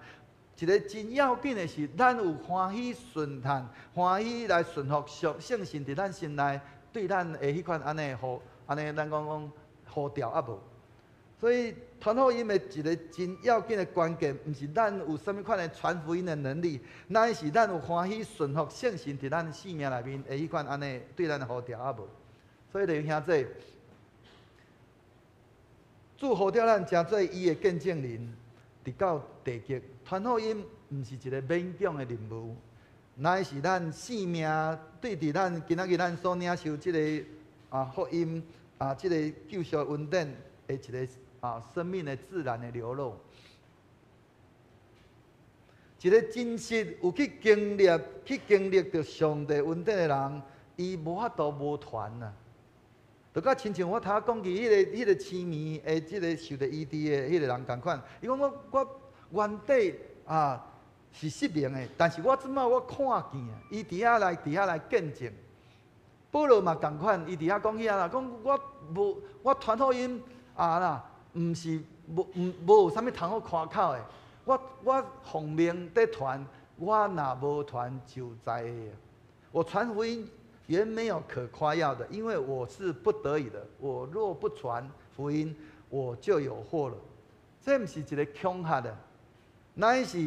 一个真要緊的是，咱有歡喜順從，歡喜來順服上聖神佇咱心內對咱的彼款按呢呼，按呢咱講講呼召啊無？所以傳福音的一个真要緊的關鍵，毋是咱有啥物款的傳福音的能力，乃是咱有歡喜順服聖神佇咱生命內面的彼款按呢對咱的呼召啊無？所以弟兄姊，主呼召咱成做伊的見證人，直到地極。傳福音毋是一个勉強的任務，乃是咱生命對佇咱今仔日咱所領受這个啊福音啊，這个救贖恩典的一个啊生命的自然的流露。一个真實有去經歷著上帝恩典的人，伊無法度無傳啊。就佮親像我頭仔講起彼个痴迷的這个受著醫治的彼个人仝款，伊講我原底啊是失明的，但是我這擺我看見啊，伊佇遐來見證。保羅嘛仝款，伊佇遐講起啊啦，講我無我傳福音啊啦，毋是無毋無有啥物通好誇口的，我奉命佇傳，我若無傳就災的。我傳福音原沒有可誇耀的，因為我是不得已的。我若不傳福音，我就有禍了。這毋是一个恐嚇的，乃是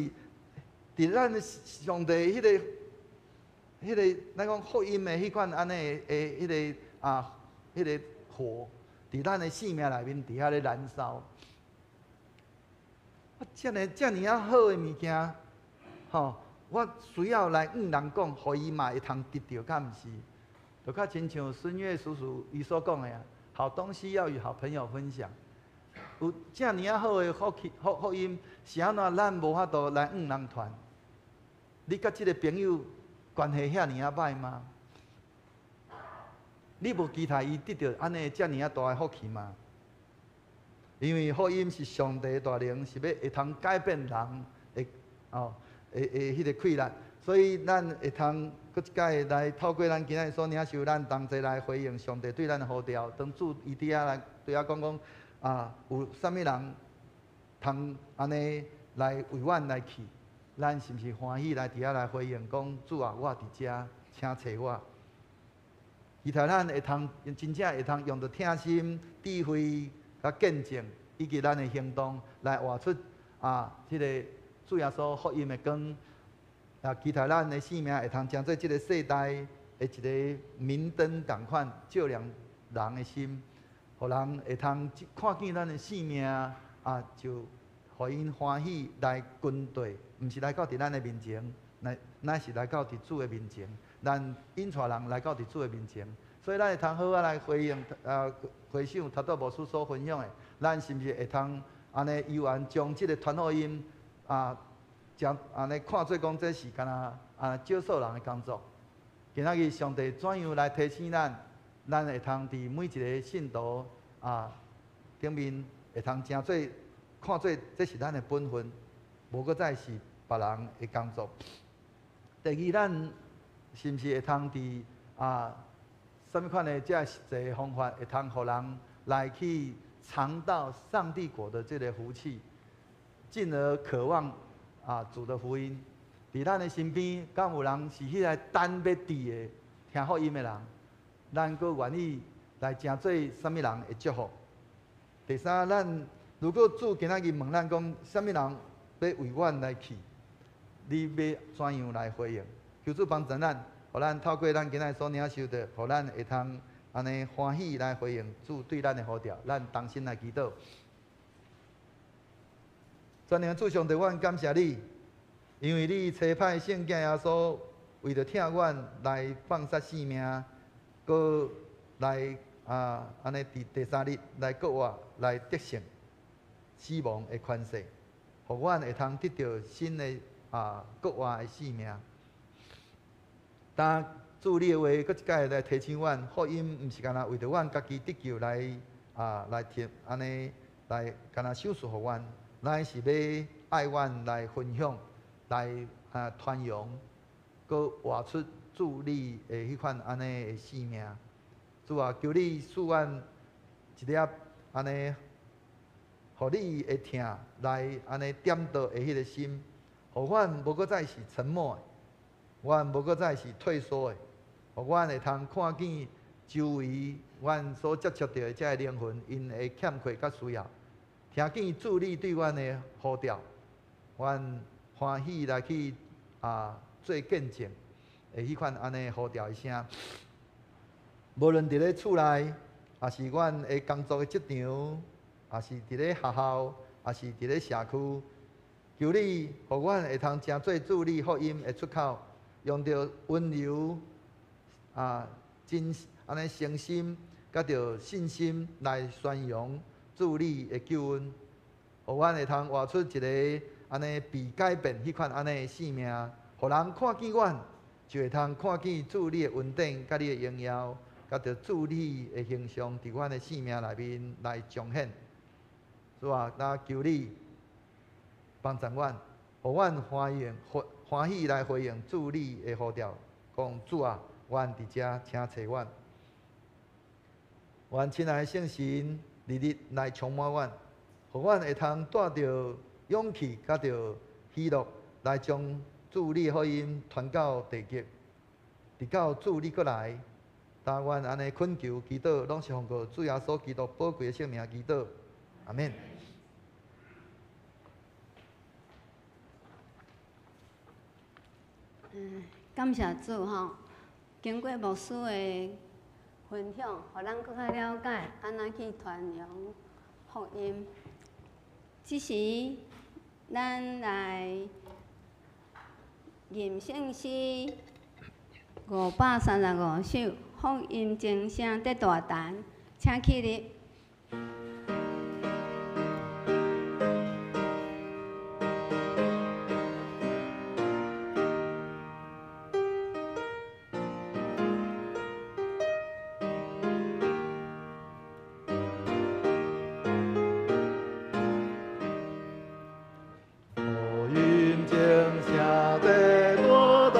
佇咱上帝彼个、彼个，咱講福音的彼款按呢的彼个啊彼个火，佇咱的生命內面佇遐咧燃燒。啊，遮爾遮爾仔好的物件，吼，我需要來向人講，予伊嘛會通得著，敢毋是？就較親像孫越叔叔伊所講的啊，好東西要與好朋友分享。有遮爾仔好的福氣福福音，是按怎咱無法度來向人傳？你佮這个朋友關係遐爾仔歹嗎？你無期待伊得著按呢遮爾仔大的福氣嗎？因為福音是上帝的大能，是欲會通改變人的哦，的的彼个氣力，所以咱會通閣一擺來透過咱今仔日所領受，咱同齊來回應上帝對咱的呼召。當主伊佇遐來對我講講啊，有啥物人通按呢來為阮來去？咱是毋是歡喜來佇遐來回應講主啊，我佇遮，請揣我。期待咱會通真正會通用著疼心、智慧、佮見證，以及咱的行動來活出啊，這个主耶穌福音的光。啊，期待咱的生命會通成做這个世代的一个明燈仝款，照亮人的心，予人會通看見咱的生命啊，就予𪜶歡喜來跟綴，毋是來到佇咱的面前，乃乃是來到佇主的面前，咱引帶人來到佇主的面前，所以咱會通好好來回應啊，回想頭拄牧師所分享的，咱是毋是會通按呢猶原將這个傳福音啊，將按呢看做講這是敢若啊少數人的工作？今仔日上帝怎樣來提醒咱，咱會通佇每一个信徒啊頂面會通成做看做這是咱的本分，無閣再是別人的工作。第二，咱是毋是會通佇啊啥物款的這實際方法，會通予人來去嘗到上帝國的這个福氣，進而渴望啊主的福音？佇咱的身邊，敢有人是彼个等欲佇的聽福音的人？咱閣願意來成做啥物人的祝福？第三，咱如果主今仔日問咱講，啥物人欲為阮來去？你欲怎樣來回應？求主幫助咱，予咱透過咱今仔日所領受的，予咱會通按呢歡喜來回應主對咱的呼召。咱同心來祈禱。全能主上帝，阮感謝你，因為你差派聖子耶穌，為著疼阮來放捨性命，閣來啊按呢佇第三日來復活，來得勝死亡的權勢，予阮會通得著新的啊復活的生命。當主你的話，閣一擺來提醒阮，福音毋是干焦為著阮家己得救來啊來提按呢來干焦賞賜予阮，乃是欲愛阮來分享，來啊傳揚，閣活出主你的彼款按呢的生命。主啊，求你賜阮一粒按呢，予你的疼來按呢點著的彼个心，予阮無閣再是沉默的，阮無閣再是退縮的，予阮會通看見周圍阮所接觸著的這个靈魂，𪜶的欠缺佮需要，聽見主你對阮的呼召，阮歡喜來去啊做見證的彼款按呢呼召的聲。無論佇咧厝內，抑是阮的工作的職場，抑是佇咧學校，抑是佇咧社區，求你予阮會通成做主你福音的出口，用著溫柔啊真按呢誠心，佮著信心來宣揚主你的救恩，予阮會通活出一个按呢被改變彼款按呢的生命，予人看見阮，就會通看見主你的恩典佮你的榮耀，佮著主你的形象佇阮的生命內面來彰顯。主啊，那求你幫助阮，予阮歡迎歡歡喜來回應主你的呼召，講主啊，阮佇遮，請揣阮。願親愛的聖神日日來充滿阮，予阮會通帶著勇氣，佮著喜樂來將主你的福音傳到地極，直到主你閣來。但阮按呢懇求祈禱，攏是奉告主耶穌基督寶貴的聖名祈禱，阿們。感謝主吼，經過牧師的分享，予咱閣較了解按怎去傳揚福音。這時，咱來吟聖詩535首，福音鐘聲得大彈，請起立。福音鐘聲得大彈，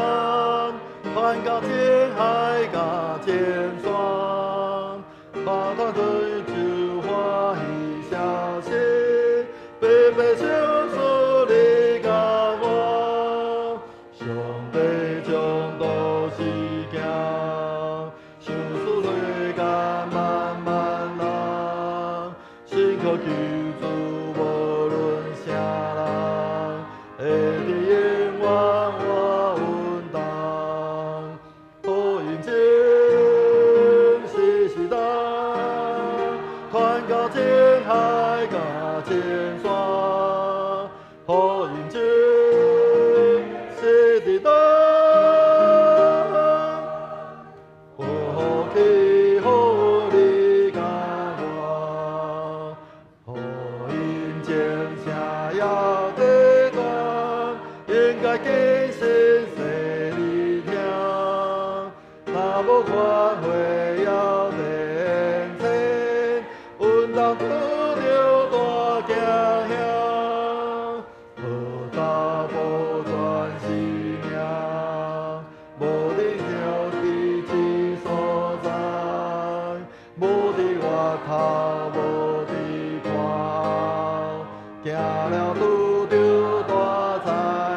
傳到青海佮青山，把團隊就歡喜消息，白白相思你佮我，上帝將道是行，相思淚干慢慢人，信靠救主無論啥人，會佇永遠活穩當。福音鐘時時彈，傳到青海佮青山。福音鐘時時彈，福氣予你佮我。福音鐘聲猶在傳，應該謹慎細膩聽。若無反悔猶變遷，穩當拄著大驚嚇。好查埔全是命，無伫小地之所在，無佇外頭，無佇看，行了拄著大災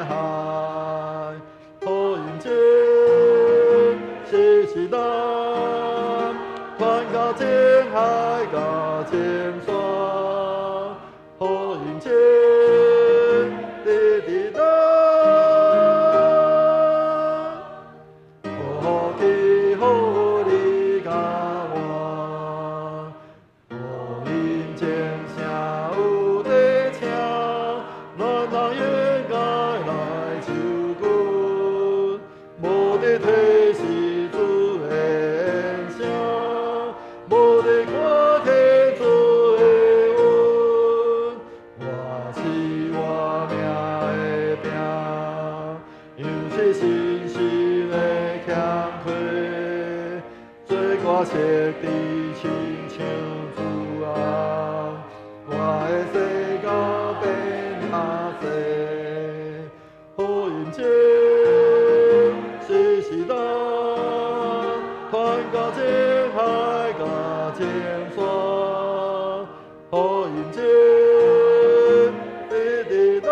害。福音鐘時時彈，傳到青海佮青山。福音鐘直直彈，福氣予你佮我。福音鐘聲有在聽，咱人應該來求救，無佇提示主的聲，無佇看天主的恩。我是活命的饼，又是信心的欠缺，做歌设置亲像主啊，我的世界变较济。福音鐘時時彈，傳到青海佮青山。福音鐘直直彈，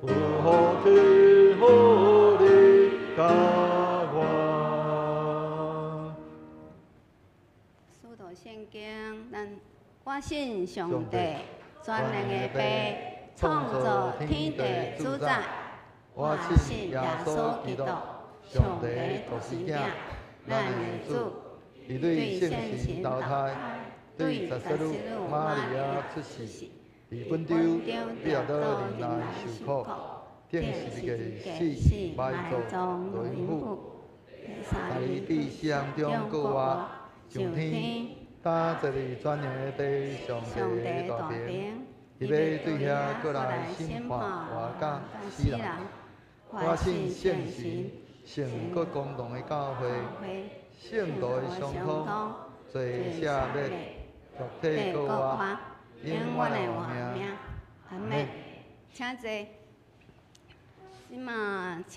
福氣予你佮我。使徒聖經，咱我信上帝，全能的父，創造天地主宰。我信耶穌基督，上帝的獨生囝，咱的主，伊對聖神投胎，對十四女瑪利亞出世，佇本丟彼拉多年內受苦，釘十字架死，埋葬落陰府，三日佇死人中復活，上天，擔坐佇全能的父上帝的大爿，伊欲對遐閣來審判活佮死人。我信聖神，聖閣公同的教會，聖徒的相通，罪赦免，肉體復活，永遠的活命。阿們，請坐。這馬請，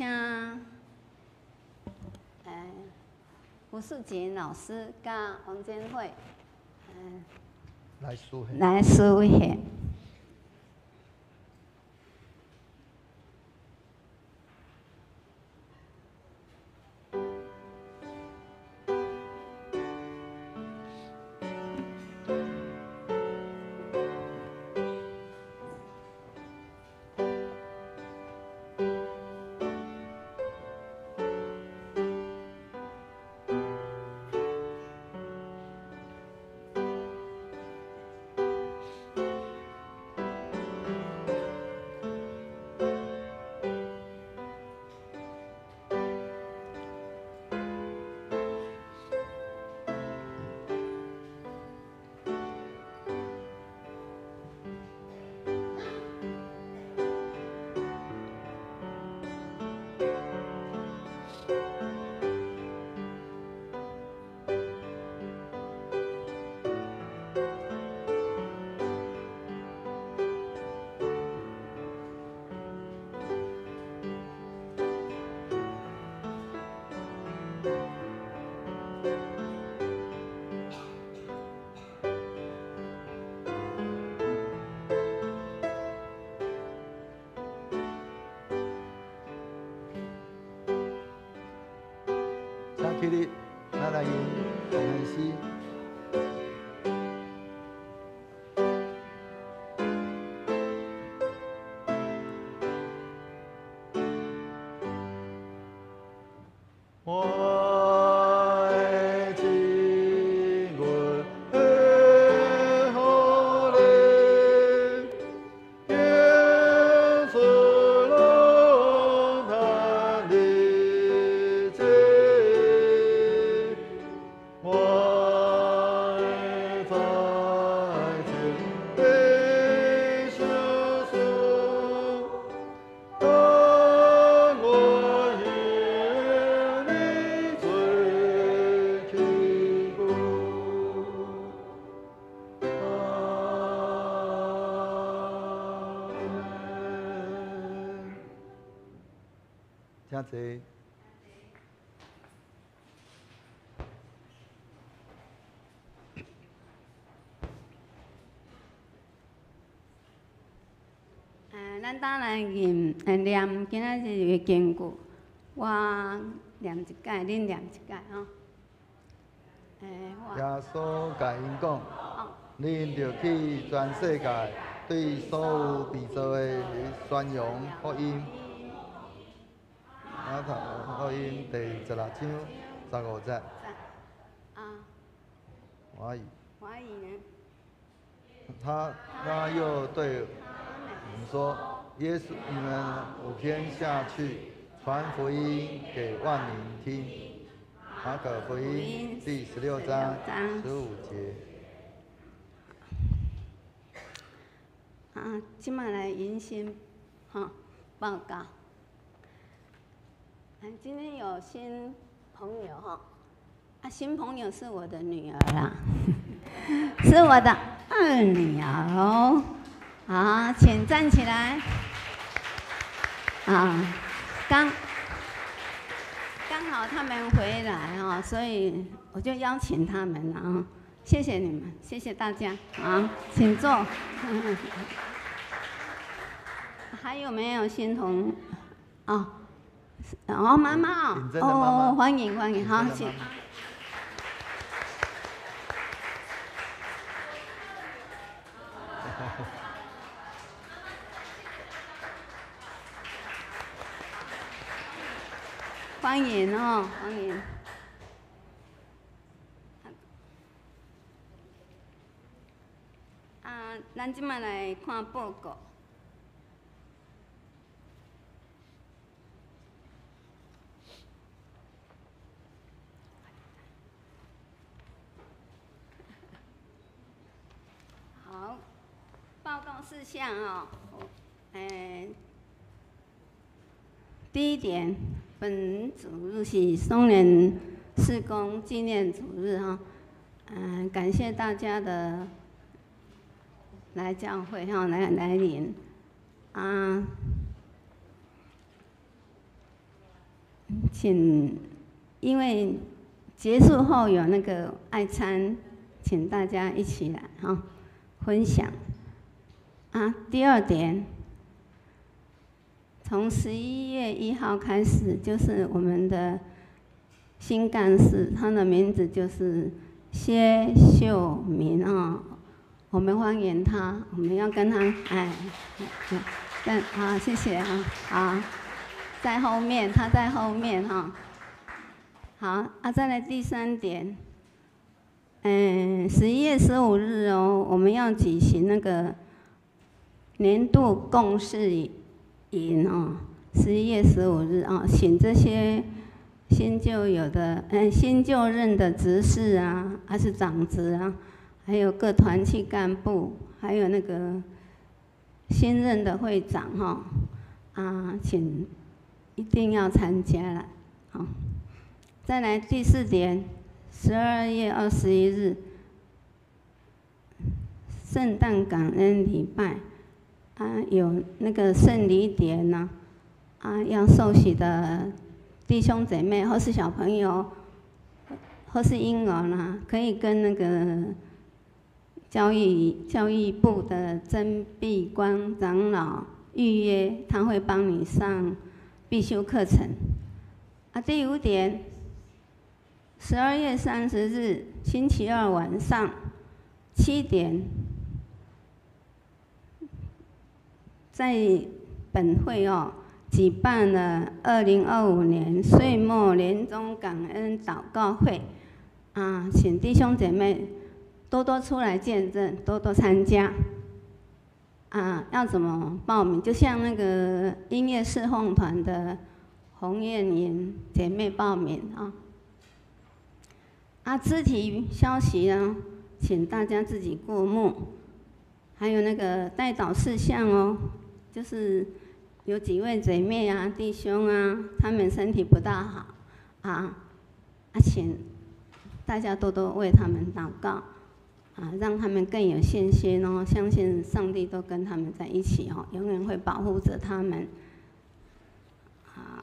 吳世錦老師佮王堅慧，來書獻。來書獻。福起立，咱來吟頌的詩。我的亲阮的予你，耶稣拢叹日子，我的财产的相思，当我向你做祈求。阿们。请坐。咱等來念，念今仔日的經句，我念一擺，恁念一擺吼。我耶穌共𪜶講：恁著去全世界，對所有被造的宣揚福音。馬太福音第16章15節。啊，華語。華語呢？他又對我們說：耶穌，你們五天下去，傳福音給萬民聽。馬可福音第16章15節。啊，這擺來迎新，哈，報告。今天有新朋友哈，啊，新朋友是我的女兒啦，是我的二女兒哦。好，請站起來。啊，剛好他們回來哦，所以我就邀請他們了啊。謝謝你們，謝謝大家啊，請坐。還有沒有新同？哦，哦，媽媽哦，歡迎歡迎，好，請。歡迎哦，歡迎。啊，咱這擺來看報告。好，報告事項哦，第一點，本主日是松年事工紀念主日哈，感謝大家的來教會哈，來臨啊，請，因為結束後有那個愛餐，請大家一起來哈，分享。啊，第二點，從11月1號開始，就是我們的新幹事，他的名字就是薛秀明啊，我們歡迎他，我們要跟他哎，好，謝謝啊，好，在後面，他在後面哈。好，啊，再來第三點，11月15日哦，我們要舉行那個年度共事營哦，11月15日哦，請這些新舊有的，新舊任的執事啊，還是長執啊，還有各團契幹部，還有那個新任的會長哈，啊，請一定要參加了，好。再來第四點，12月21日，聖誕感恩禮拜，啊，有那個聖禮典呢，啊，要受洗的弟兄姐妹或是小朋友，或是嬰兒呢，可以跟那個教育部的曾碧光長老預約，他會幫你上必修課程。啊，第五點， 12月30日星期二晚上7点，在本會哦舉辦了2025年歲末年終感恩禱告會，啊，請弟兄姐妹多多出來見證，多多參加。啊，要怎麼報名？就像那個音樂侍奉團的洪艷穎姐妹報名啊。啊，肢體消息呢，請大家自己過目。還有那個代禱事項哦，就是有幾位姐妹啊、弟兄啊，他們身體不大好，啊，啊，請大家多多為他們禱告，啊，讓他們更有信心哦，相信上帝都跟他們在一起哦，永遠會保護着他們。啊，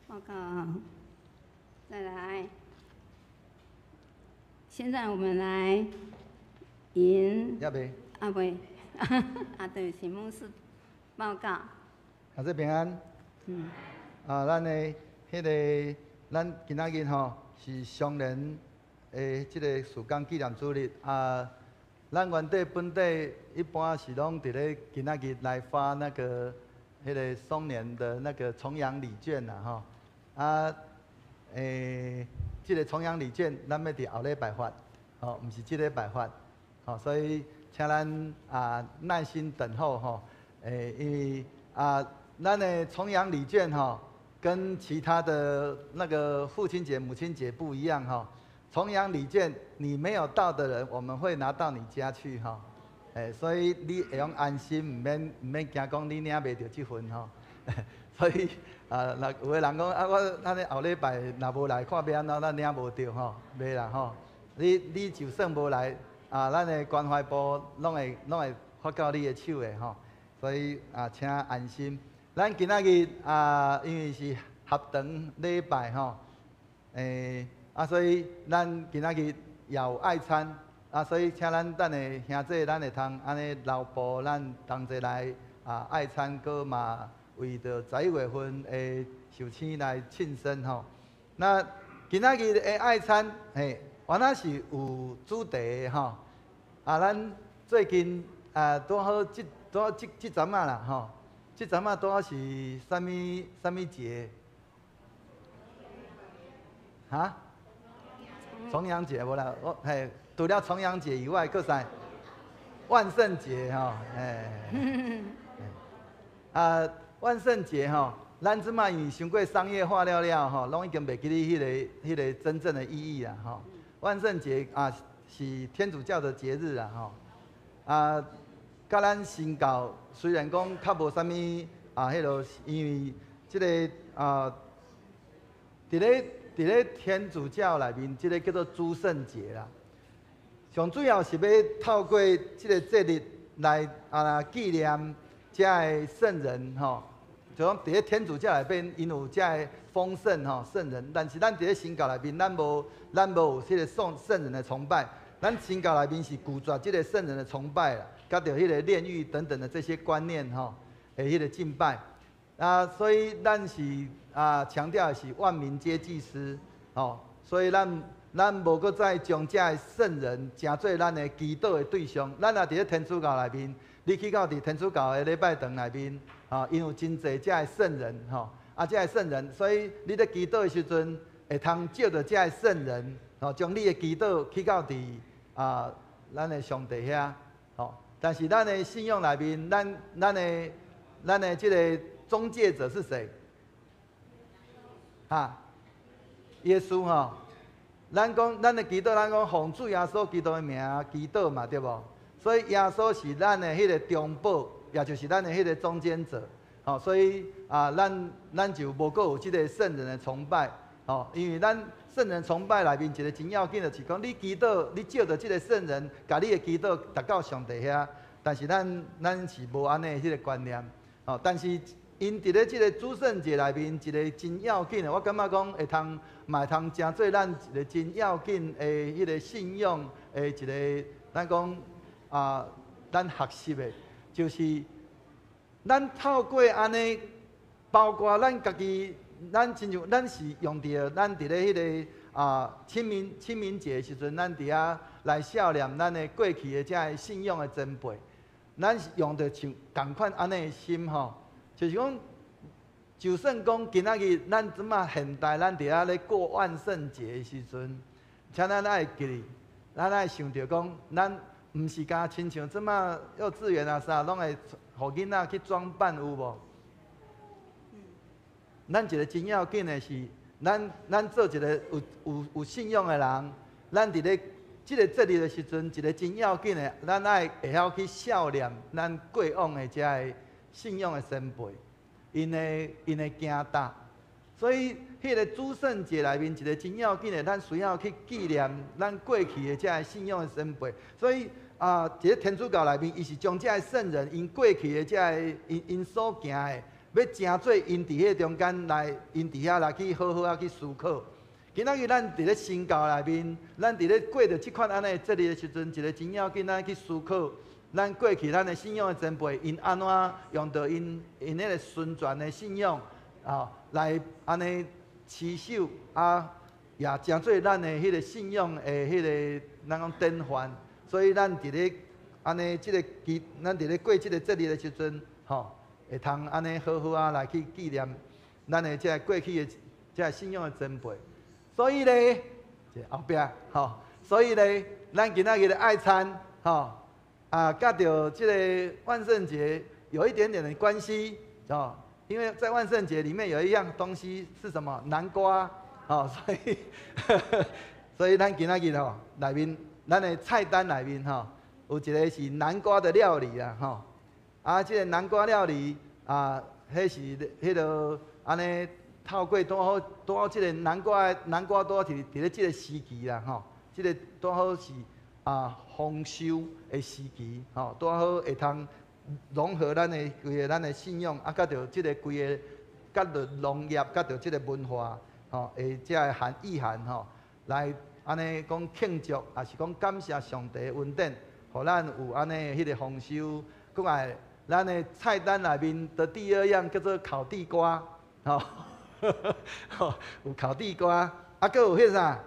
報告，再來。現在我們來迎阿未啊，對不起，牧師報告。阿姊平安。啊，咱的彼個，咱今仔日吼是雙連的這個事工紀念主日啊。咱原底本底一般是攏佇咧今仔日來發那個彼個松年的那個重陽禮券啦吼。啊，這個重陽禮券，咱欲佇後禮拜發，吼，毋是這禮拜發，吼，所以請咱啊耐心等候吼，因為啊，咱的重陽禮券吼，跟其他的那個父親節、母親節不一樣吼。重陽禮券你沒有到的人，我們會拿到你家去吼，所以你會用安心，毋免驚講你領袂著這份吼。所以啊，若有的人講啊，我按呢後禮拜若無來，看欲按怎，咱領無著吼，袂啦吼。你就算無來啊，咱的關懷部攏會發到你的手的吼。所以啊，請安心。咱今仔日啊，因為是合堂禮拜吼，啊，所以咱今仔日也有愛餐啊，所以請咱等下兄姊，咱會通按呢留步，咱同齊來啊愛餐，閣嘛為著11月份的壽星來慶生吼。那今仔日的愛餐，嘿，原來是有主題的吼。啊，咱最近啊，拄好這拄好這這陣仔啦吼，這陣仔拄好是啥物啥物節？哈？重陽節無啦，我嘿，除了重陽節以外，閣啥？萬聖節吼，嘿。啊，萬聖節吼，咱這擺因為傷過商業化了了吼，攏已經袂記得彼個真正的意義啦吼。萬聖節啊，是天主教的節日啦吼。啊，佮咱新教雖然講較無啥物啊，彼落因為這个啊，佇咧天主教內面，這个叫做諸聖節啦。上主要是欲透過這个節日來啊紀念遮个聖人吼，就講佇咧天主教內邊，𪜶有遮个封聖吼聖人，但是咱佇咧新教內面，咱無有彼个聖人的崇拜。咱新教內面是拒絕這个聖人的崇拜啦，佮著彼个煉獄等等的這些觀念吼，的彼個敬拜。啊，所以咱是啊強調的是萬民皆祭司，吼，所以咱無閣再將遮个聖人成做咱的祈禱的對象。咱若佇咧天主教內面，你去到佇天主教的禮拜堂內面，吼，𪜶有真濟遮个聖人，吼，啊，遮个聖人，所以你咧祈禱的時陣，會通借著遮个聖人，吼，將你的祈禱去到佇啊咱的上帝遐，吼。但是咱的信仰內面，咱的這个中介者是誰？哈，耶穌吼。咱講咱的祈禱，咱講奉主耶穌基督的名祈禱嘛，對無？所以耶穌是咱的彼个中保，也就是咱的彼个中間者。吼，所以啊，咱就無閣有這个聖人的崇拜。吼，因為咱聖人崇拜內面一个真要緊的，就是講你祈禱，你借著這个聖人，共你的祈禱達到上帝遐。但是咱是無按呢彼个觀念。吼，但是𪜶佇咧這个諸聖節內面一个真要緊的，我感覺講會通嘛會通成做咱一个真要緊的彼个信仰的一个，咱講啊，咱學習的，就是咱透過按呢包括咱家己，咱親像咱是用著咱佇咧彼个清明節的時陣，咱佇遐來孝念咱的過去的這个信仰的前輩，咱是用著像仝款按呢的心吼，就是講，就算講今仔日咱這馬現代，咱佇遐咧過萬聖節的時陣，請咱愛記得，咱愛想著講，咱毋是敢親像這馬幼稚園啊啥，攏會予囡仔去裝扮有無？咱一個真要緊的是，咱做一個有信仰的人，咱佇咧這个節日的時陣，一個真要緊的，咱愛會曉去孝念咱過往的這个信仰的前輩，𪜶的行踏。所以，彼个諸聖節內面一個真要緊的，咱需要去紀念咱過去的這个信仰的前輩。所以啊，佇咧天主教內面，伊是將這个聖人𪜶過去的這个𪜶所行的，欲成做𪜶佇彼个中間來，𪜶佇遐來去好好仔去思考。今仔日咱佇咧新教內面，咱佇咧過著這款按呢的節日的時陣，一個真要緊，咱去思考，咱過去咱的信仰的前輩，𪜶按怎用著𪜶彼个純全的信仰，來按呢持守啊，也成做咱的彼个信仰的彼个咱講典範。所以咱佇咧按呢這个期，咱佇咧過這个節日的時陣，會通按呢好好仔來去紀念咱的這个過去的這个信仰的前輩。所以咧，這後壁吼，所以咧，咱今仔日的愛餐，吼啊，佮著這个萬聖節有一點點的關係，哦，因為在萬聖節裡面有一樣東西是什麼？南瓜，哦，所以咱今仔日吼內面，咱的菜單內面吼，有一个是南瓜的料理啦，吼，啊，這个南瓜料理啊，彼是彼个按呢。透過拄好拄好，這个南瓜南瓜拄好佇咧這个時期啦，吼，這个拄好是豐收的時期，吼，拄好會通融合咱的規个咱的信仰，啊，佮著這个規个佮著農業，佮著這个文化，吼，會這个含意涵吼，來按呢講慶祝，抑是講感謝上帝的恩典，予咱有按呢彼个豐收。閣來，咱的菜單內面的第二樣叫做烤地瓜，吼。有烤地瓜，啊，閣有彼啥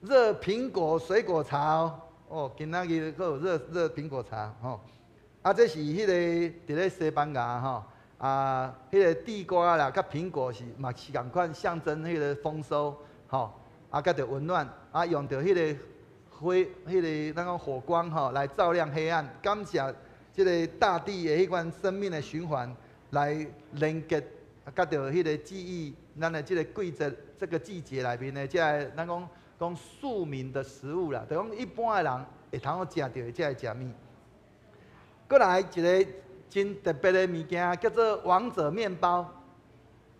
熱蘋果水果茶哦。哦，今仔日閣有熱熱蘋果茶吼。啊，這是彼个佇咧西班牙吼，啊，彼个地瓜啦，佮蘋果是嘛是仝款象徵彼个豐收吼。啊，佮著溫暖，啊，用著彼个火，彼个咱講火光吼，來照亮黑暗，感謝這个大地的彼款生命的循環來連結。佮著彼个記憶，咱的這个季節，這个季節內面的這个，咱講講庶民的食物啦，就講一般的人會通好食著的這个食物。閣來一个真特別的物件，叫做王者麵包，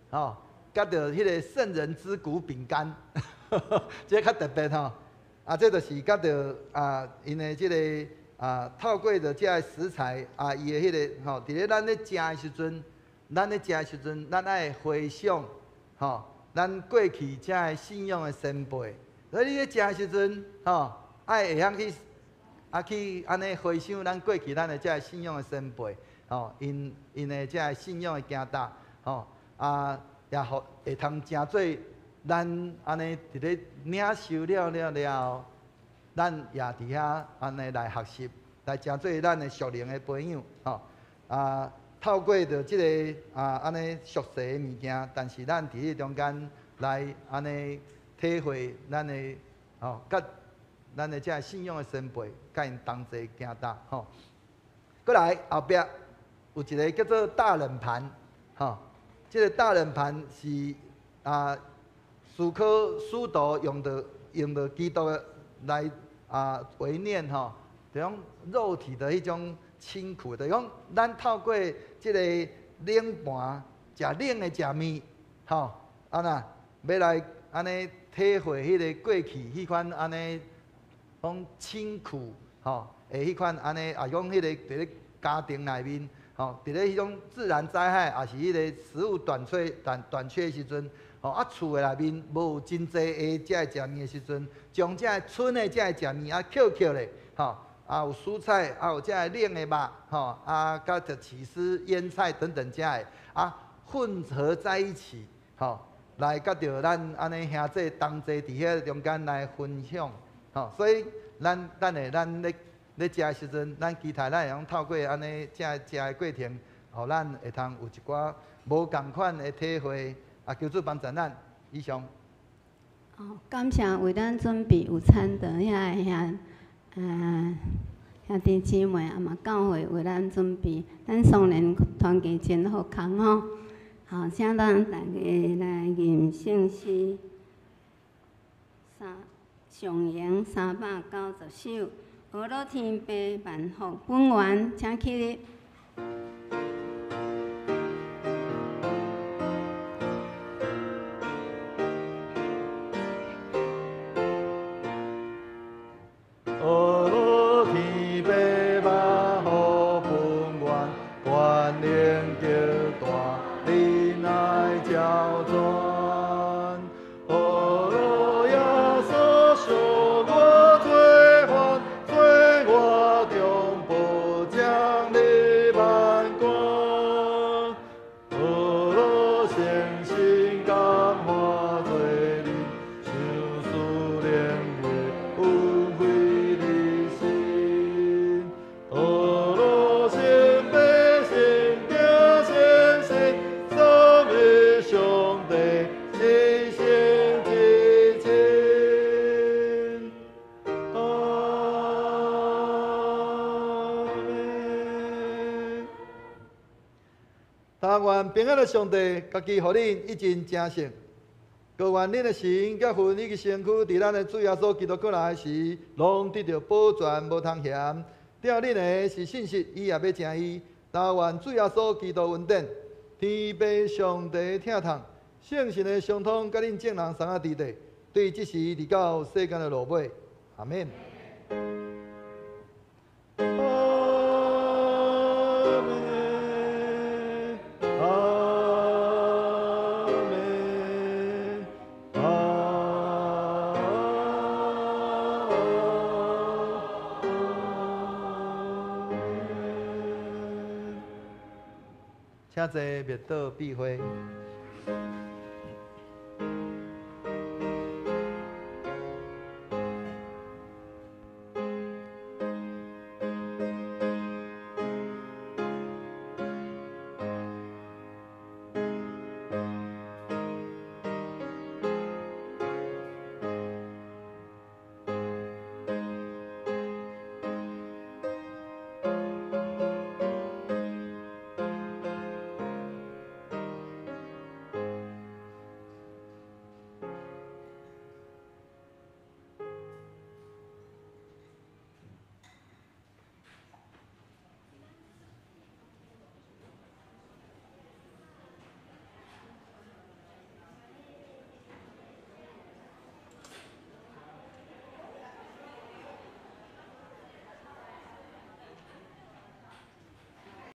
吼，佮著彼个聖人之谷餅乾，這个較特別吼。啊，這就是佮著啊，𪜶的這个啊，透過著這个食材啊，伊的彼个吼，佇咧咱咧食的時陣。咱咧食的時陣，咱愛回想，吼，咱過去這个信仰的前輩。所以你咧食的時陣，吼，愛會曉去，啊去按呢回想咱過去咱的這个信仰的前輩，吼，𪜶的這个信仰的行踏，吼，啊，也予會通成做咱按呢佇咧領受了了了後，咱也佇遐按呢來學習，來成做咱的屬靈的培養，吼，啊。透過著這个啊，按呢俗世的物件，但是咱佇彼中間來按呢體會咱的吼，佮咱的這个信仰的前輩，佮𪜶同齊行踏吼。閣來後壁有一个叫做大冷盤，吼，這个大冷盤是啊，思考使徒用著基督來懷念吼，這種肉體的彼種。辛苦，就是講，咱透過這个冷盤，食冷的食物，吼，按怎欲來按呢體會彼个過去彼款按呢講清苦，吼，的彼款按呢，啊講彼个佇咧家庭內面，吼，佇咧彼種自然災害，抑是彼个食物短缺、短短缺的時陣，吼，啊厝的內面無真濟會食的食物的時陣，將這个賰的這个食物啊抾抾咧，吼。啊，有蔬菜，啊有這个冷的肉，吼，啊，佮著起司、醃菜等等這个，啊，混合在一起，吼，來佮著咱按呢兄弟同齊佇遐中間來分享，吼，所以咱等下咱咧咧食的時陣，咱期待咱會用透過按呢食食的過程，予咱會通有一寡無仝款的體會，啊，求主幫助咱。以上。哦，感謝為咱準備午餐的遐个兄，兄弟姊妹，啊嘛教會為咱準備，咱雙連團契真好康吼。好，請咱大家來吟聖詩，三上詠390首，呵咾天父萬福本源，請起立。呵咾天父萬福本源，權能極大，仁愛照全。呵咾耶穌贖我罪犯，罪我中保將入萬關。呵咾聖神感化罪人，賞賜靈的恩惠日新。呵咾聖父聖子聖神，三一上帝，至聖至親。阿們。但願平安的上帝，家己予恁一盡成聖，閣願恁的神佮魂以及身軀，佇咱的主耶穌基督過來時，攏得著保全，無通嫌。疼恁的是信實，伊也欲成伊。但願主耶穌基督恩典，天父上帝疼痛，聖神的相通，佮恁眾人相仔佇底，對這時直到世間的落尾。阿們。阿們，阿們，阿們。請坐，默禱閉會。